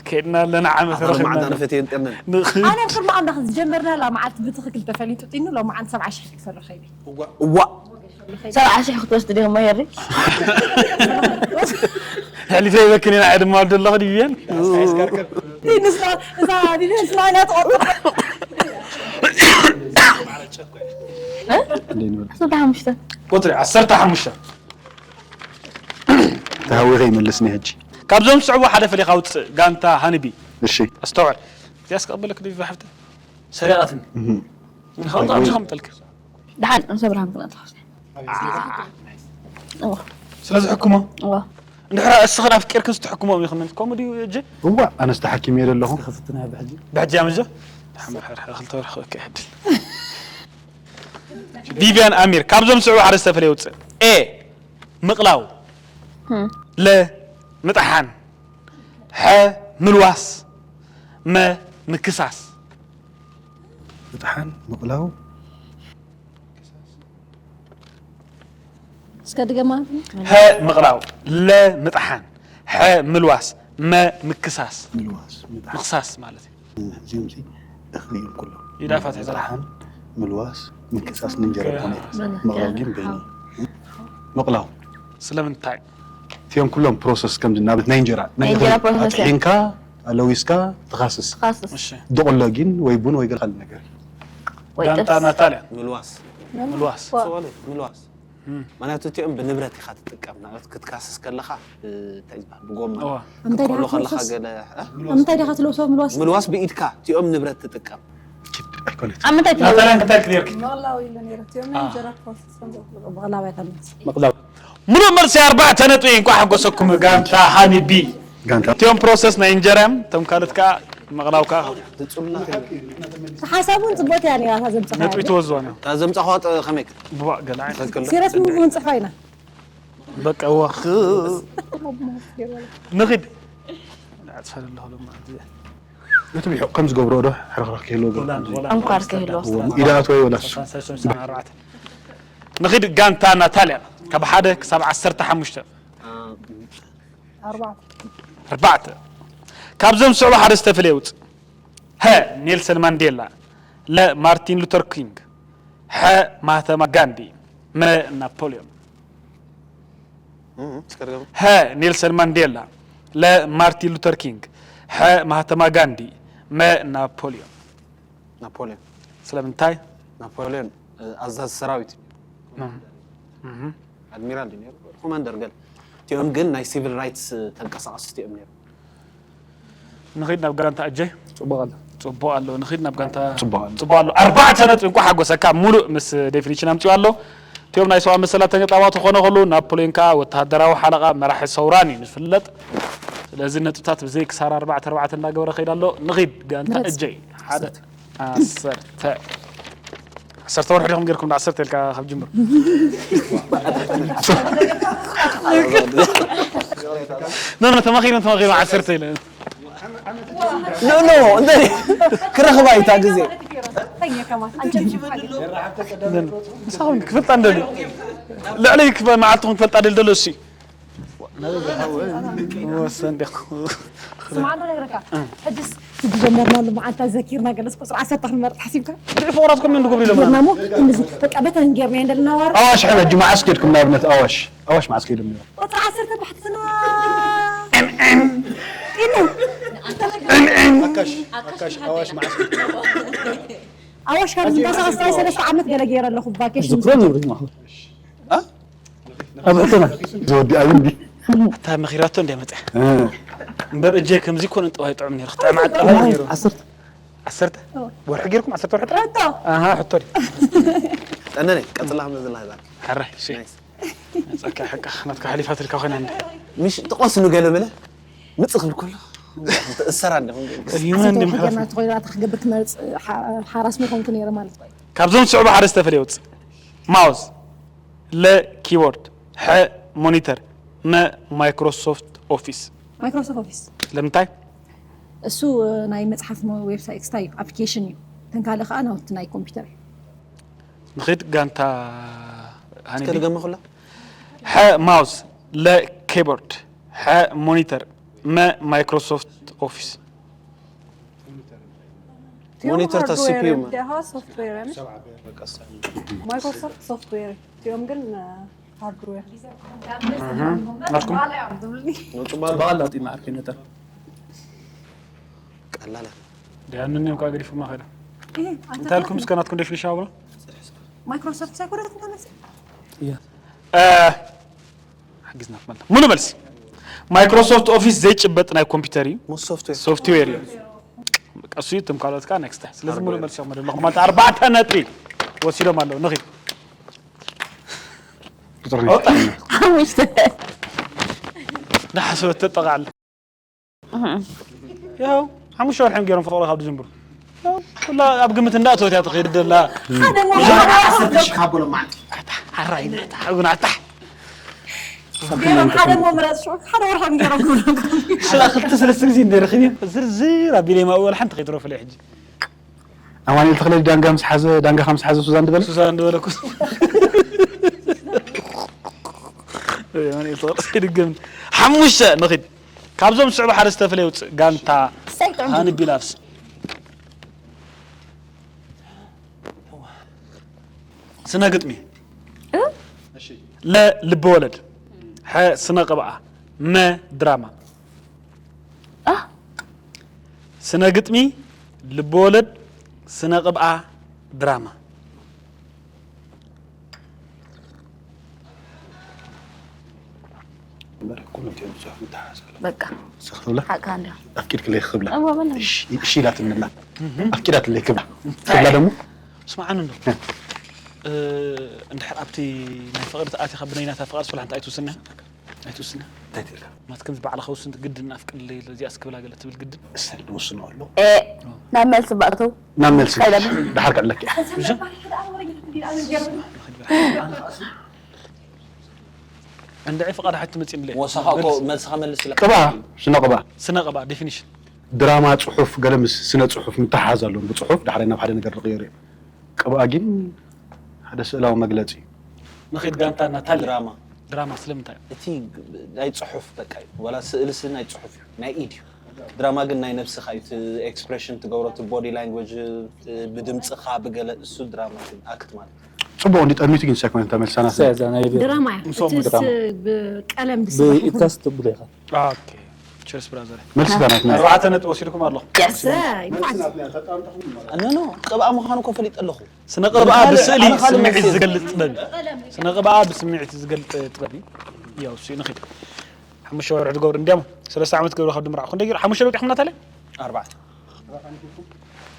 ከድና ኣለና ዓመት ረኽብና ማዕዳ ንፈትየን ጥርነን ኣነ ኣብ ቅድሚ ኣምላኽ ዝጀመርናላ መዓልቲ ብትኽክል ተፈሊጡ ጢኑ ሎመዓንቲ ሰብዓ ሽሕ ክሰርሕ ከይደ እዋ ሰብዓ ሽሕ ክትወስድ ዲኹም መሄሪ ሕሊፈ ይበክን ኢና ዕድማ ወልዶ ኣለኹ ድብየን ንስና እዛ ዲነ ስና ኢና ትቆጥር ዓሰርተ ሓሙሽተ ቁፅሪ ዓሰርተ ሓሙሽተ ተሃዊኸ ይመልስኒ ሕጂ ካብዞም ዝስዕቡ ሓደ ፈሊኻ ውፅእ ጋንታ ሃንቢ እሺ ኣስተውዕል እዚኣስ ከቐበለክ ድዩ ዝሓፍተ ሰሪቓትኒ ንኻውጣ ኣብዚኸም ጠልክ ደሓን ኣንሰ ብርሃን ክነጥፋ ስለዚ ሕክሞ እንድሕራ እስኽን ኣፍቂርክን ስትሕክሞም ኢኽን ከምኡ ድዩ እጀ እዋ ኣነስ ተሓኪመ እየ ዘለኹ ክፍትና ብሕጂ ኣምዞ ክልተ ወርሒ ክሕድል ቪቪያን ኣሚር ካብዞም ዝስዕቡ ሓደ ዝተፈለየ ውፅእ ኤ ምቕላው ለ ምጥሓን ሐ ምልዋስ መ ምክሳስ ምጥሓን ምቕላው እስከ ድገማ ሀ ምቕላው ለ ምጥሓን ሐ ምልዋስ መ ምክሳስ ምልዋስ ምጥሓን ምክሳስ ማለት እዩ እዚኦም ሲ እኽሊ እዮም ኩሎም ይዳፋት ሕዘራ ምጥሓን ምልዋስ ምክሳስ ንእንጀራ ይኾነ ምቕላው ግን በይኒ ምቕላው ስለምንታይ እቲኦም ኩሎም ፕሮሰስ ከምዚ ናብት ናይ እንጀራ ናይ ናይ እንጀራ እኽሊ ፕሮሰስ እዮም። ኣጥሒንካ ለዊስካ ትኻስስ ካስስ እሺ ደቕሎ ግን ወይ ቡን ወይ ገለ ካልእ ነገር ወይ ጋንታ ጥብስ ናታልያ ምልዋስ ምልዋስ ማለት እቲኦም ብንብረት ኢኻ ትጥቀም ንኣብነት ክትካስስ ከለኻ ብ- እንታይ ዝበሃል ብጎማ እንታይ ክትቆሎ ዲኻ ከለኻ ትለብሶ? ገለ እ? እንታይ ዲኻ ትለብሶ ምልዋስ ምልዋስ ብኢድካ እቲኦም ንብረት ትጥቀም ኣይኮነት ኣብ ምንታይ ትለብሶ ናታልያ እንታይ ክደርክ ኖላው ኢሉ ነይሩ እቲኦም ናይ እንጀራ ፕሮሰስ ከም ዘቕርቡ ብቕላባይ ተመልስ ምቕላብ ሙሉእ መልሲ ኣርባዕተ ነጥቢ እንኳ ሓጎሰኩም ጋንታ ሃኒቢ ጋንታ እቲኦም ፕሮሰስ ናይ እንጀራ እዮም እቶም ካልኦት ከዓ ምቕላው ከዓ ተሓሳቡ ጽቡቅ እያ ነይራ እታ ዘምጽኻ ነጥቢ ተወዝዋ ነው እታ ዘምጻኽዋ ጠ- ከመይ ብባዕ ገላ ዓይነት ትኽክል ሲረስ ምግቡ ክንጽሕፋ ኢና በቃ እዋ ንኺድ ኣፅፈር ኣለኹ ድማ ነቲ ብሕቕ ከም ዝገብሮ ዶ ሕርኽርኽ ክህልዎ ገለ ኣንኳር ክህልዎ ኢዳት ወይ ወላስ ንኺድ ጋንታ ናታልያ ካብ ሓደ ክሳብ ዓሰርተ ሓሙሽተ ኣርባዕተ ካብዞም ዝስዕቡ ሓደ ዝተፈለየ ውፅ ሀ ኔልሰን ማንዴላ ለ ማርቲን ሉተር ኪንግ ሐ ማህተማ ጋንዲ መ ናፖሊዮን እም፣ እስከ ድገም። ሀ ኔልሰን ማንዴላ ለ ማርቲን ሉተር ኪንግ ሐ ማህተማ ጋንዲ መ ናፖሊዮን ናፖሊዮን ስለምንታይ ናፖሊዮን እ፣ ኣዛዚ ሰራዊት እዩ። እም፣ እም። ኣድሚራል ድዩ ነይሩ ኮማንደር ገለ እቲኦም ግን ናይ ሲቪል ራይትስ ተንቀሳቐስቲ እዮም ነይሩ። ንኺድ ናብ ጋንታ ኣጀይ ጽቡቕ ኣሎ ጽቡቕ ኣሎ ንኺድ ናብ ጋንታ ጽቡቕ ኣሎ። ጽቡቕ ኣሎ ኣርባዕተ ነጥቢ እንኳ ሓጎሰካ ሙሉእ ምስ ዴፊኒሽን ኣምጺኡ ኣሎ እቲኦም ናይ ሰብኣዊ መሰላት ተገጣባቱ ክኾነ ከሉ ናፖሊዮን ከዓ ወተሃደራዊ ሓለቓ መራሒ ሰውራን እዩ ዝፍለጥ ስለዚ ነጥብታት ብዘይ ክሳራ ኣርባዕተ ኣርባዕተ እንዳገበረ ከይድ ኣሎ ንኺድ ጋንታ ምረጽ። እጀይ ሓደ ዓሰርተ ዓሰርተ ወርሒ ዲኹም ጌርኩም ዓሰርተ ኢልካ ካብ ጅምር ኖ ኖ ተማኺሩ ተማኺሩ ዓሰርተ ኢለ ኖ ኖ እንታይ ክረኽባ እዩ እታ ግዜ ንስኹም ክፈልጣ እንደልዩ ልዕለይ ክፈ- መዓልትኹም ክፈልጣ ደል ደሎ እሱ ወሰን ዲኹ ስማዕ እንዶ ነግረካ ሕጅስ ዝጀመርናሉ መዓልታት ዘኪርና፣ ገለስ ቁፅሪ ዓሰርተ ክንመርፅ ሓሲብካ? ብድዒ ፍቕራትኩም እንዱ ግብሪ ኢሎምና። ጌርና እሞ እንደዚ በቃ በተን ጌርና እንደልናዋር ኣዋሽ ሕጂ መዓስ ከድኩም ንኣብነት ኣዋሽ ኣዋሽ መዓስ ከይዶም ነይሮም? ቁፅሪ ዓሰርተ ባሕትና ኣካሽ ኣካሽ ኣዋሽ መዓስ ከድኩም? ኣዋሽ ካብ ዝንቀሳቐስ ጥራይ ሰለስተ ዓመት ገለ ገይረ ኣለኹ ቫኬሽን። ዝክሮ ንብሪ ማኹ ኣብ ሕቶና ዘወዲ ኣብ እንዲ ኣታ መኺራቶ እንደ መፀ እምበር እጀ ከምዚ ኮነ ጠዋይ ጥዑም ነይሩ ክጥዕም ኣጣ ነይሩ ዓሰርተ ዓሰርተ ወርሒ ጌርኩም ዓሰርተ ወርሒ ጥራይ ሕቶ ኣሃ ሕቶ ድዩ ጠነነ ቀፅላ ከም ዘላ ይዛል ሕራይ እሺ ናይስ ናትካ ሓቃ ናትካ ሓሊፋትልካ ኮይና እንደ ምሽ ተቆስኑ ገለ በለ ምጽእ ክብል ከሎ እሰራ እንደ ይሁን እንደ ምሕረት ገና ተኾይኑ ኣታ ክገብር ክመርጽ ሓራስ ምኾንኩ ነይረ ማለት እዩ። ካብዞም ዝስዕቡ ሓደ ዝተፈልየ ውጽእ ማውዝ ለ ኪቦርድ፣ ሐ ሞኒተር፣ መ ማይክሮሶፍት ኦፊስ። ማይክሮሶፍት ኦፊስ። ስለምንታይ? እሱ ናይ መጽሓፍ ዌብሳይት ስታይ እዩ፣ ኣፕሊኬሽን እዩ። እተን ካልእ ከዓ ናውቲ ናይ ኮምፒውተር እዩ። ንኺድ ጋንታ ሃኒዲ። እስከ ድገሚ ኩላ። ሐ ማውዝ፣ ለ ኪቦርድ፣ ሐ ሞኒተር፣ መ ማይክሮሶፍት ኦፊስ። ሞኒተር ታ ሲፒዩ ደሃ ሶፍትዌር ማይክሮሶፍት ሶፍትዌር እቲኦም ግን ሃርድዌር ናትኩም ባላ ጢማ ዓርኪ ነታ ቀላለ ዲያንን እኳ ገዲፉ ማኸዳ እንታይ ልኩም እስከ ናትኩም ደፊኒሽን ኣብሎ ማይክሮሶፍት ሳይኮረትኩም ተመስ እያ ሓጊዝና ትመልታ ሙሉ መልሲ ማይክሮሶፍት ኦፊስ ዘይጭበጥ ናይ ኮምፒውተር እዩ ሶፍትዌር እዩ እሱ እዩ ትም ካልኦት ከዓ ኔክስት ስለዚ ሙሉ መልሲ እዮም ዘለኹም ማለት ኣርባዕተ ነጥቢ ወሲዶም ኣለዉ ንኺድ ቁፅሪ ሓሙሽተ ዳሓሰበት ተጠቃዕለ ያው ሓሙሽተ ወርሒ ገይሮም ፍቕሪ ካብ ዝጅምሩ ኩላ ኣብ ግምት እንዳእተወት እያ ትኸይድ ደላ ሓደ ሞ ሓራይ ናታ ጉናታ ገይሮም ሓደ ሞ ምረፅ ሽዑ ሓደ ወርሖም ገይሮም ክብለኩም ሽላ ክልተ ሰለስተ ግዜ እንደ ረኺብ ዝርዝር ኣቢለ ማእወል ሓንቲ ከይትረፍለ ሕጂ ኣማኑኤል ተኽለ ዳንጋ ምስ ሓዘ ዳንጋ ከም ዝሓዘ ሱዛን ድበለ ሱዛን ድበለኩ ድገም ሓሙሽተ ንኺድ ካብዞም ዝስዕቡ ሓደ ዝተፈለየ ውፅእ ጋንታ ሃንቢ ላፍስ ስነ ግጥሚ ለ ልቢ ወለድ ሐ ስነ ቅብኣ መ ድራማ ስነ ግጥሚ ልቢ ወለድ ስነ ቅብኣ ድራማ እምበር ኩሎም እቲኦም ብዙሕ ምትሓዝ ኣሎ በቃ ንስኺ ትብላ ሓቅካ እንዲያ ኣፍቂድክለይ ክብላ እወ በላ እሺ እሺ ኢላትኒ ኣላ ኣፍቂዳትለይ ክብላ ክብላ ደሞ ስምዓኒ እንዶ እንድሕር ኣብቲ ናይ ፍቕሪ ተኣቲኻ ብነይናታ ፍቓድ ስለ ሓንቲ ኣይትውስንያ ኣይትውስንያ እንታይ ትብላ ናትክን ባዕልኻ ውስንቲ ግድን ኣፍቅድለይ እዚኣስ ክብላ ገለ ትብል ግድን እሰል ንውስኖ ኣሎ ናብ መልሲ ባእተው ናብ መልሲ ድሓር ከዕለክ እንድዒ ፍቓድ ሓቲ መፂምለ ወሳኻ እኮ መልስኻ መልስ ኢለ ቅባ ስነ ቅባ ስነ ቅባ ዴፊኒሽን ድራማ ፅሑፍ ገለ ምስ ስነ ፅሑፍ ምትሓዝ ኣለዎም ብፅሑፍ ዳሕራይ ናብ ሓደ ነገር ዝቕየሩ እዮም ቅብኣ ግን ሓደ ስእላዊ መግለፂ እዩ ንኸይድ ጋንታ እናታለ ድራማ ድራማ ስለምንታይ እዩ እቲ ናይ ፅሑፍ በቃ እዩ ወላ ስእልሲ ናይ ፅሑፍ እዩ ናይ ኢድ እዩ ድራማ ግን ናይ ነብስኻ እዩ እቲ ኤክስፕሬሽን ትገብሮ እቲ ቦዲ ላንጉጅ ብድምፅኻ ብገለ እሱ ድራማ ግን ኣክት ማለት እዩ ፅቡቅ እንዲ ጠሚቱ ግን ሳይኮነ ተመልሳና እዛ ናይ ቪድዮ ድራማ እያ ንሶም እቲ ድራማ። ስ- ብቀለም ዝስራሕ ብኢድካ ስትብሎ ኢኻ ኦኬ ቸርስ ብራዘር መልስታት ናትና ኣርባዕተ ነጥቢ ወሲድኩም ኣለኹ የሰ ይፋት ኖ ኖ ቅብኣ ምዃኑ እኮ ፈሊጠ ኣለኹ ስነ ቅብኣ ካልእ- ብስእሊ ኣነ ካልእ ስምዒት መልሲ ዝገልፅ ጥበብ እዩ ስነ ቅብኣ ብስምዒት ዝገልፅ ጥበብ እዩ ያው እሱ ንኽድ ሓሙሽተ ወርሒ ትገብሩ እንዲያም ሰለስተ ዓመት ገብሩ ካብ ድምራ ክንደይ ገይሩ ሓሙሽተ ለውጢኹም እናታለ ኣርባዕተ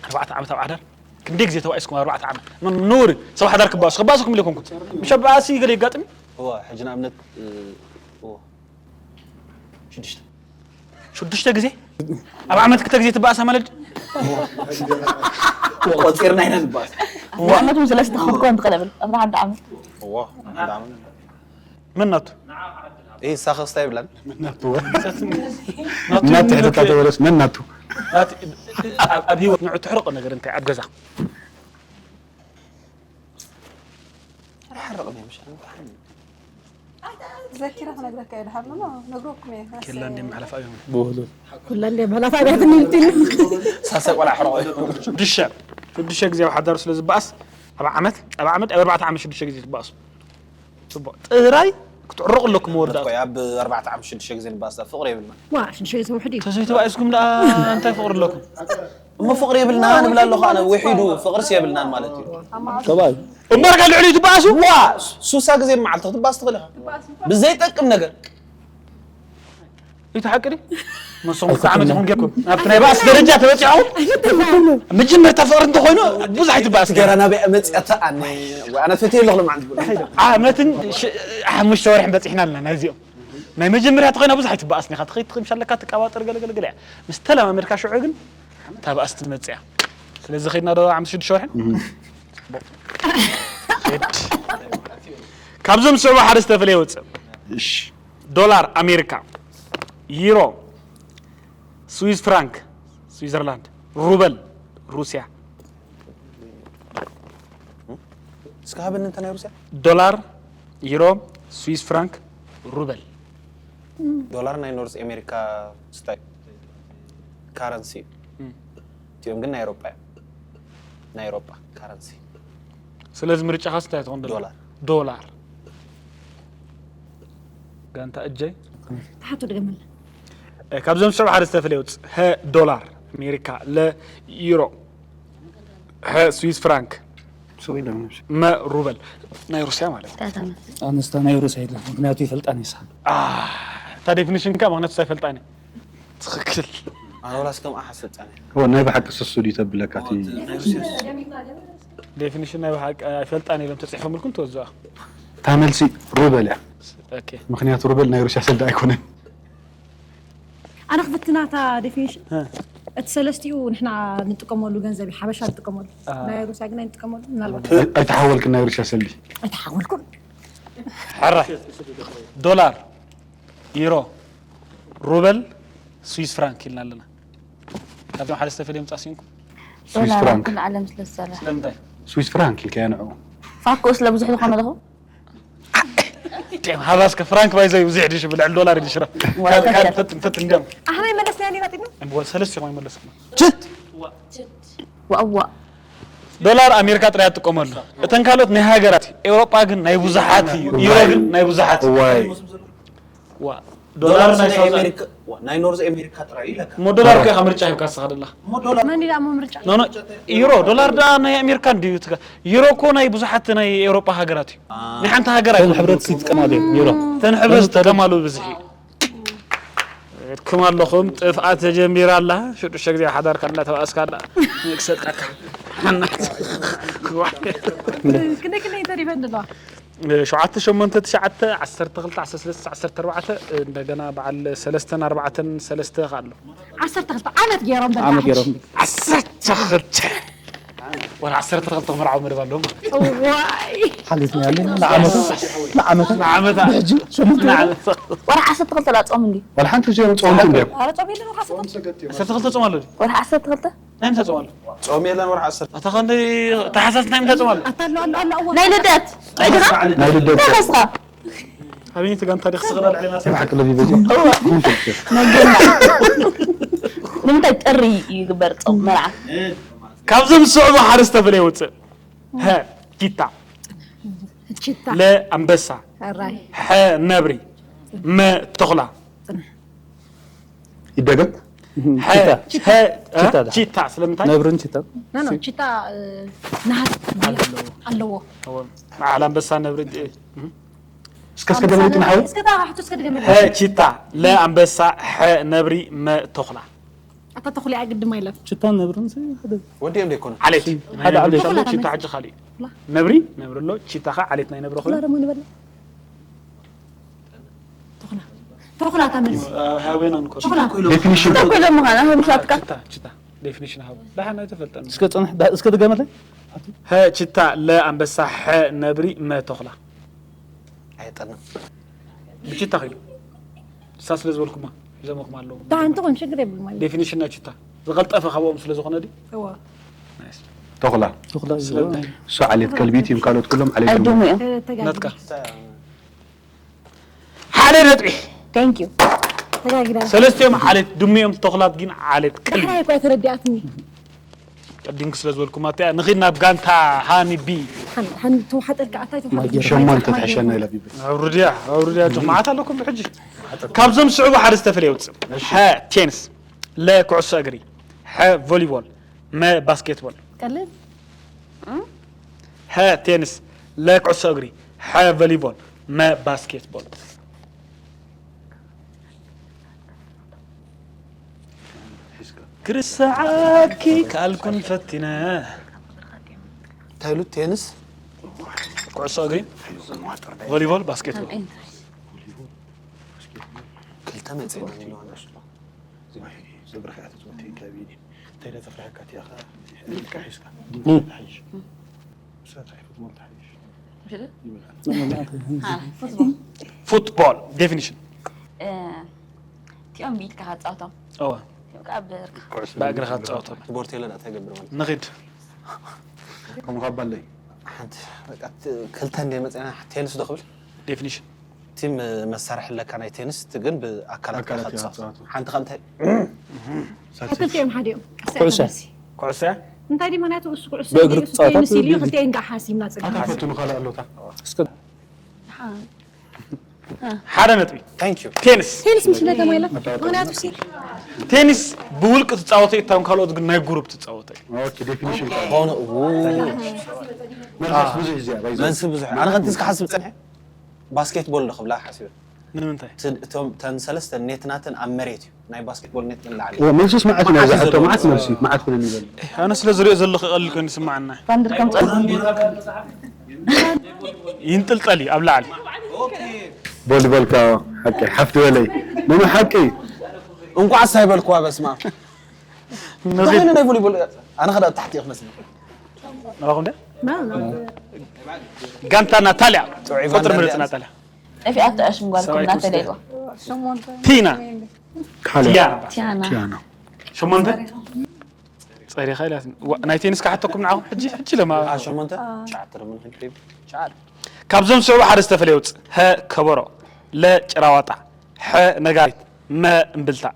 ኣርባዕተ ዓመት ኣብ ዓዳር ክንደይ ግዜ ተባኢስኩም ኣርባዕተ ዓመት ምን- ንውሪ ሰብ ሓዳር ክባእሱ ክባእሱ ክምል ይኮንኩም ምሸ በኣሲ ገለ ይጋጥም እዋ ሕጂ ንኣብነት እ፣ እዋ ሽዱሽተ ሽዱሽተ ግዜ ኣብ ዓመት ክልተ ግዜ ትበኣሳ ማለት ቆፂርና ኢና ንባል ብዓመት እውን ስለስተ ክኸውን ትኽእል ብል ኣብ ሓደ ዓመት እዋ ሓደ ዓመት መን ናቱ ይህ ሳኸስታ ይብላል እናትሕተታ ተበለስ መን ናቱ ናቲ- ኣብ- ኣብ ህይወት ንዑ ትሕርቆ ነገር እንታይ ኣብ ገዛ ሓረቕኒ ምሽ ኣንታን ዘኪራ ክነግረካ እየ ድሓር ኖ ነግረኩም እየ። ኬላ እንደ መሓለፍ ኣብዮም ብውህሉል ኩላ እንደ መላፍ ኣብያትኒ ኢልትኒ። ሳሰ ቆልዓ ሕርቆ ሽዱሽተ ሽዱሽተ ግዜ ኣብ ሓዳር ስለ ዝበኣስ ኣብ ዓመት ኣብ ዓመት ኣብ ኣርባዕተ ዓመት ሽዱሽተ ግዜ ዝበኣሱ ጽቡቅ ጥራይ ክትዕረቁ ኣለኩም መወዳእታ ቆይ ኣብ ኣርባዕተ ዓመት ሽዱሽተ ግዜ ንባስ ፍቅሪ የብልና ዋ ሽዱሽተ ግዜ ውሕድ እዩ። ተዘይተባኢስኩም ደኣ እንታይ ፍቅሪ ኣለኩም እሞ ፍቅሪ የብልና ንብላ ኣለኹ ኣነ ውሒዱ ፍቅርስ የብልናን ማለት እዩ ሰብኣይ እምበርካ ልዕሊ ትበኣሱ ዋ ሱሳ ግዜ መዓልቲ ክትባስ ትኽእል ኢኻ ብዘይጠቅም ነገር እዩ ሓቂ ድዩ? መሶም ክልተ ዓመት ይኹን ጌርኩም ኣብቲ ናይ ባእሲ ደረጃ ተበፂዕኹም መጀመርታ ፍቅሪ እንተኮይኑ ብዙሕ ኣይትበኣስ ገራ ናበይ መፅኣታ ኣነ ኣነ ፈትየ ኣለኹ ለማዓንቲ ዓመትን ሽ- ሓሙሽተ ወርሕን በፂሕና ኣለና ናይዚኦም ናይ መጀመርያ ተኮይና ብዙሕ ኣይትበኣስን ኢኻ ትኸይድ ትኽምሽ ኣለካ ትቀባጥር ገለገለገለ እያ ምስ ተለማመድካ ሽዑ ግን እታ ባእሲ ትመፅእ እያ ስለዚ ኸይድና ዶ ዓመት ሽዱሽተ ወርሕን ካብዞም ዝስዕቡ ሓደ ዝተፈለየ ወፅእ እሺ ዶላር ኣሜሪካ ዩሮ ስዊዝ ፍራንክ ስዊዘርላንድ ሩበል ሩስያ እስከ ሃበኒ እንተ ናይ ሩስያ ዶላር ዩሮ ስዊዝ ፍራንክ ሩበል ዶላር ናይ ኖርዝ ኣሜሪካ ስታይ ካረንሲ እዩ እቲኦም ግን ናይ ኤሮጳ እዮም ናይ ኤሮጳ ካረንሲ ስለዚ ምርጫኻስ እንታይ ትኾን ዘሎ ዶላር ዶላር ጋንታ እጀይ ተሓቶ ድገመልና ካብዞም ዝስዕቡ ሓደ ዝተፈለየ ውፅ ሀ ዶላር ኣሜሪካ ለ ዩሮ ሀ ስዊዝ ፍራንክ ስቕ ኢሎም እዮም መ ሩበል ናይ ሩስያ ማለት እዩ ዳታ መ ኣነስታ ናይ ሩስያ የለን ምክንያቱ ይፈልጣን ይሳ እታ ዴፊኒሽን ካ ምክንያቱ ሳይፈልጣኒ ትኽክል ኣነ ወላስ ከም ኣሓ ስልጣነ ኦ ናይ ብሓቂ ሰሱ ድዩ ተብለካ እቲ ዴፊኒሽን ናይ ብሓቂ ኣይፈልጣን ኢሎም ተፅሒፎምልኩም ትወዝኣ እታ መልሲ ሩበል እያ ኦኬ ምክንያቱ ሩበል ናይ ሩስያ ሰልዲ ኣይኮነን ኣነ ክፍትናታ ዴፊኒሽን እቲ ሰለስቲኡ ንሕና ንጥቀመሉ ገንዘብ እዩ ሓበሻ ንጥቀመሉ ናይ ሩስያ ግን ኣይንጥቀመሉ ምናልባት ኣይተሓወልክን ናይ ሩስያ ሰልዲ ኣይተሓወልኩም ሕራይ ዶላር ዩሮ ሩበል ስዊስ ፍራንክ ኢልና ኣለና ካብዞም ሓደ ዝተፈለየ ምፃ ሲንኩም ስዊስ ፍራንክ ኩሉ ዓለም ስለ ዝሰርሕ ስለምንታይ ስዊስ ፍራንክ ኢልካያ ንዑ ፋኮ ስለ ብዙሕ ዝኾነ ኣለኹ ጤም ሃባስከ ፍራንክ ባይዘዩ ብዙሕ ድሽ ብልዕል ዶላር ድሽራ ወላ ፈትን ፈትን እንዲያም ኣሕመይ መለስና ዲና ጢና እምበል ሰለስተ ይኾን ይመለስኩም ችት ዋዋ ዶላር ኣሜሪካ ጥራይ ትጥቀመሉ እተን ካልኦት ናይ ሃገራት እዩ ኤውሮጳ ግን ናይ ብዙሓት እዩ ዩሮ ግን ናይ ብዙሓት እዩ ዋይ ዋ ዶላር ናይ ሳውዝ ኣሜሪካ ዋ፣ ናይ ኖርዝ ኣሜሪካ ጥራይ እዩ ለካ እሞ ዶላር ከ ምርጫ ሂብካ ስኻ ደላ እሞ ዶላር መን ኢላ እሞ ምርጫ ኖ ኖ ዩሮ ዶላር ዳ ናይ ኣሜሪካ እንድዩ ትጋ ዩሮ እኮ ናይ ብዙሓት ናይ ኤውሮጳ ሃገራት እዩ ናይ ሓንቲ ሃገር እተን ኣይኮነን ሕብረት ይጥቀማሉ እዮም ዩሮ እተን ሕብረት ዝጥቀማሉ ብዝሒ እዩ እድኩም ኣለኹም ጥፍኣት ተጀሚራ ኣላ ሽዱሽተ ግዜ ሓዳርካ እንዳተባእስካ ኣላ ክሰልጠካ ሓናት ክንደይ ክንደይ ተሪፈን ዘለዋ ሸውዓተ ሸሞንተ ትሽዓተ ዓሰርተ ክልተ ዓሰርተ ሰለስተ ዓሰርተ ኣርባዕተ እንደገና በዓል ሰለስተን ኣርባዕተን ሰለስተ ከ ኣሎ ዓሰርተ ክልተ ዓመት ገይሮም በቃ ዓመት ገይሮም ዓሰርተ ክልተ ወላ ዓሰርተ ክልተ ክምርዓው መደብ ኣለዎም ማለት እዩ። እዋይ ሓሊፍና ያለ ንዓመታ ንዓመታ ንዓመታ ብሕጂ ሸሞንተ ንዓመታ ወርሒ ዓሰርተ ክልተ ላፅኦም እንዲ ዋላ ሓንቲ እዚኦም ፀወንቱ እንዲዮም ኧረ ጾም የለን ወርሓ ሰተም ዓሰርተ ክልተ ጾም ኣሎ ድዩ? ወርሒ ዓሰርተ ክልተ ናይ ምንታይ ጾም ኣሎ? ጾም የለን ወርሒ ዓሰርተ ኣታ ኸንደይ ተሓሳስ ናይ ምንታይ ጾም ኣሎ? ኣታ ኣሎ ኣሎ ኣሎ እዋ ናይ ልደት ዒድኻ ናይ ልደት ተኸስኻ ኣበይነይቲ ጋንታ ዲኽ ስቕላል ዕለና ብሓቂ ለዚ በዚ ንምንታይ ጥሪ ይግበር ፆም መርዓ ካብዞም ዝስዕቡ ሓደ ዝተፈለየ ውፅእ ሀ ጊታ ቺታ ለ ኣንበሳ ራይ ሐ ነብሪ መ ተኹላ ይደገም ሐ- ሐ- እ? ቺታ ዳ። ቺታ ስለምንታይ ነብርን ቺታ ኖ ኖ ቺታ ናሃት ኣለዎ በዓል ኣንበሳ ነብሪ እ፣ እስከ እስከ ደመይቱ ንሓው እስከ ታ ሕቶ እስከ ድገመ ሐ ቺታ ለ ኣንበሳ ሐ ነብሪ መ ተኹላ ኣታ ተኹላ ግድም ኣይለን ቺታ ነብርን ሲ ሓደ ወዲኦም ደይኮነ ዓሌት ሓደ ዓሌት ኣሎ ቺታ ሕጂ ካሊእ ነብሪ ነብሪ ኣሎ ቺታ ኸ ዓሌት ናይ ነብሪ ተኹላ ኮይኑ ደሞ ንበላ ተኹላ ተኹላ ታመልሲ ሃዌና ንኮ ተኹላ ዴፊኒሽን ኮይሎም ምዃና ህምሻትካ ቺታ ቺታ ዴፊኒሽን ሃቡ ዳሓ ናይ ተፈልጠን እስከ ፅንሕ ዳ- እስከ ድገመለይ ሀ ቺታ ለ ኣንበሳ ሐ ነብሪ መ ተኹላ ኣየጠንም ብቺታ ኺዱ እሳ ስለ ዝበልኩማ ሒዘምኹም ኣለዉ ዳሓ እንተኾን ችግር የብሉ ማለት ዴፊኒሽን ናይ ቺታ ዝቐልጠፈ ካብኦም ስለ ዝኾነ ድዩ እዋ ተኹላ ተኹላ እዩ ስለምንታይ እሱ ዓሌት ከልቢት እዮም ካልኦት ኩሎም ዓሌት እዮም። ዕዱም እዮም ናትካ ሓደ ነጥቢ። Thank you። ተጋጊዳ። ሰለስቲኦም ዓሌት ድሙ እዮም፣ ተኹላት ግን ዓሌት ከልቢ። ሓራይ እኳ ተረዲኣትኒ። ቀዲምክ ስለ ዝበልኩማ እቲኣ ንኺድ ናብ ጋንታ ሃኒ ቢ። ሓን ሓን ተዋሓጠልካ ኣታይ ተዋሓጠልካ። ሸሞንተ ትሕሸና ኢላ ቢቢ። ኣውርድያ ኣውርድያ ጆ መዓት ኣለኩም ብሕጂ። ካብዞም ዝስዕቡ ሓደ ዝተፈለየ ውፅእ። ሀ ቴንስ፣ ለ ኩዕሶ እግሪ፣ ሐ ቮሊቦል፣ መ ባስኬትቦል። ቀልል ሀ ቴንስ፣ ለ ኩዕሶ እግሪ፣ ሐ ቮሊቦል፣ መ ባስኬትቦል። ክርስዓኪ ካልኩን ፈቲነ እንታይ ኢሉ ቴንስ ኩዕሶ እግሪ፣ ቮሊቦል፣ ባስኬትቦል። ክልተ መፅእ ኣለዋ ንሱ። ዝብርኻ እያ ትፅወት ከባቢ እንታይ ዳ ተፍርሐካ እቲኣ ኢልካ ሒዝካ ሓይሽ። ንሳ እንታይ ፉትቦል ትሓይሽ። ፉትቦል ዴፊኒሽን። እቲኦም ብኢድካ ካፃወቶም እወ እቲኦም ከዓ ብእግርካ ብእግርኻ ትፃወቶም። ትቦርቴለ ዳ እንታይ ገብር ማለት ንኺድ ከምኡ ካብ ባለይ ሓንቲ በቃ ት- ክልተ እንደ መፅና ቴንስ ዶ ክብል ዴፊኒሽን። እቲ ም- መሳርሒ ኣለካ ናይ ቴንስ እቲ ግን ብኣካላት ኣካላት ኢኻ ኢኻ ትፃወት ትፃወት። ሓንቲ ካብ እንታይ ክልቲኦም ሓደ እዮም። ቀስ ኩዕሶ። ኢልካ መልሲ። ኩዕሶ እያ። እንታይ ድዩ ምኽንያቱ እሱ ኩዕሶ ብእግሪ እዩ፣ እሱ ትፃወታ ቴኒስ ኢሉ እዩ፣ ብእግሪ ክልቲኤን ከዓ ሓሲብና ፀጊዕና። ፈትኑ ካልእ ኣሎ እታ እስከ ሓደ ነጥቢ። ታንክ ዩ ቴንስ ቴኒስ ምስ ኢለ ተማይላ ምኽንያቱ ሲ ቴኒስ ብውልቂ ትፃወተ እታውን ካልኦት ግን ናይ ጉሩፕ ትፃወተ እዩ። ኦኬ ዴፊኒሽን ሆነ ው መልስ ብዙሕ እዚኣ ባይዘ መልሲ ብዙሕ ኣነ ከምቲ ዝክሓስብ ፀንሐ ባስኬትቦል ዶ ክብላ ሓሲበ ንምንታይ? እቶም ተን ሰለስተ ኔት ናተን ኣብ መሬት እዩ ናይ ባስኬትቦል ኔት ንላዕሊ ወ መልሱስ መዓት ናይ ዝሓቶ መዓት መልሲ መዓት ኩነን ይበል ኣነ ስለ ዝሪኦ ዘለኹ ይቐልል ኮይኑ ይስማዓና። ባንድር ከም ፀ ይንጥልጠል እዩ ኣብ ላዕሊ። ቮሊቦል ካ ሓቂ ሓፍቲ በለይ ነኑ ሓቂ እንኳዕ ሳይበልኩዋ በስማ ዝኾነ ናይ ቮሊቦል ኣነ ከዳ ታሕቲ ክመስል ናባኹም ደ ጋንታ ናታልያ ቁጥሪ ምርጽ ናታልያ ጠፊኣቶ ዕሽም ጓልኩም ሰብኣይ እናተለይዋ ቲና ካልእ ቲያና ቲያና ቲያና ሸሞንተ ጸሪኻ ኢላትኒ። ዋ፣ ናይ ቴኒስ ክሓተኩም ንዓኹም ሕጂ ሕጂ ለማ ሸሞንተ ትሽዓተ ደሞ ንክንክሪብ ካብዞም ዝስዕቡ ሓደ ዝተፈለየ ውፅ ሀ ከበሮ ለ ጭራዋጣ ሐ ነጋሪት መ እምብልታ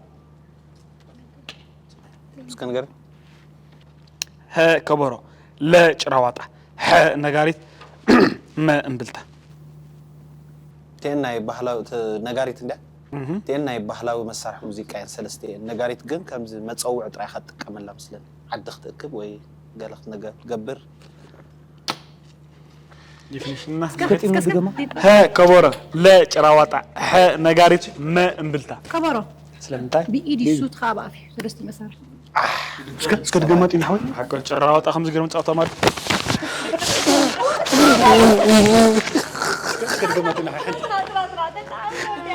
እስከ ንገር ሀ ከበሮ ለ ጭራዋጣ ሐ ነጋሪት መ እምብልታ ቴን ናይ ባህላዊ ተ- ነጋሪት እንድያ ቴን ናይ ባህላዊ መሳርሒ ሙዚቃ እየን ሰለስተ እየን ነጋሪት ግን ከምዚ መፀውዒ ጥራይ ኢኻ ትጥቀመላ ምስለን ዓዲ ክትእክብ ወይ ገለ ክትነገር ትገብር ዲፊኒሽንና እስከ እስከ እስከ ሀ ከበሮ ለ ጭራዋጣ ሐ ነጋሪት መ እምብልታ ከበሮ ስለምንታይ ብኢድ ይሱት ከዓ ብኣፍ እዩ ሰለስተ መሳርሒ እስከ እስከ ድገማ ጢና ሓወይ ሓቆ ጭራዋጣ ከምዚ ገይሮም ፃውታ ማለት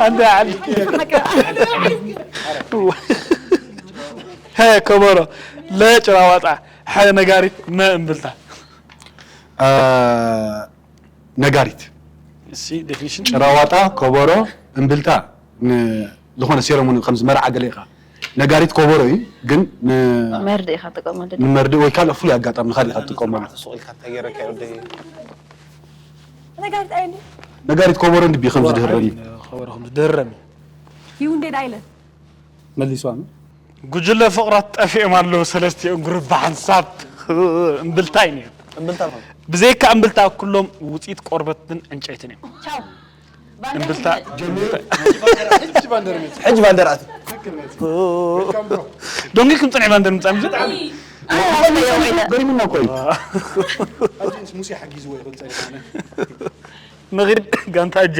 ኣንተ ዓሊ ሀ ከበሮ ለ ጭራዋጣ ሐ ነጋሪት መ እምብልታ ነጋሪት እሺ ዴፊኒሽን ጭራዋጣ ከበሮ እምብልታ ን- ዝኾነ ሴረሞኒ ከምዚ መርዓ ገለ ኢኻ ነጋሪት ከበሮ እዩ ግን ን- መርድእ ኢኻ ትጥቀመሉ ንመርድእ ወይ ካልእ ፍሉይ ኣጋጣሚ ንካሊእ ኢኻ ትጥቀመሉ ሱቕ ኢልካ እንታይ ገይረካ ወደይ ነጋሪት ኣይኒ ነጋሪት ከበሮ እንድቢ ከም ዝድህረኒ ከበሮ ከም ዝድህረኒ ይው እንዴ ዳይለ መሊሷ ነው ጉጅለ ፍቕራት ጠፊኦም ኣለዉ ሰለስቲኦም ግሩፕ ብሓንሳብ እምብልታ እዩ ነይሩ እምብልታ ማለት ብዘይካ እምብልታ ኩሎም ውፅኢት ቆርበትን ዕንጨይትን እዮም ቻው እምብልታ ሕጂ ባንደር ኣት ዶንጊ ክም ፅንዒ ባንደር ምፃ ምሽ ገሪሙና እኮ እዩ ንኽድ ጋንታ እጀ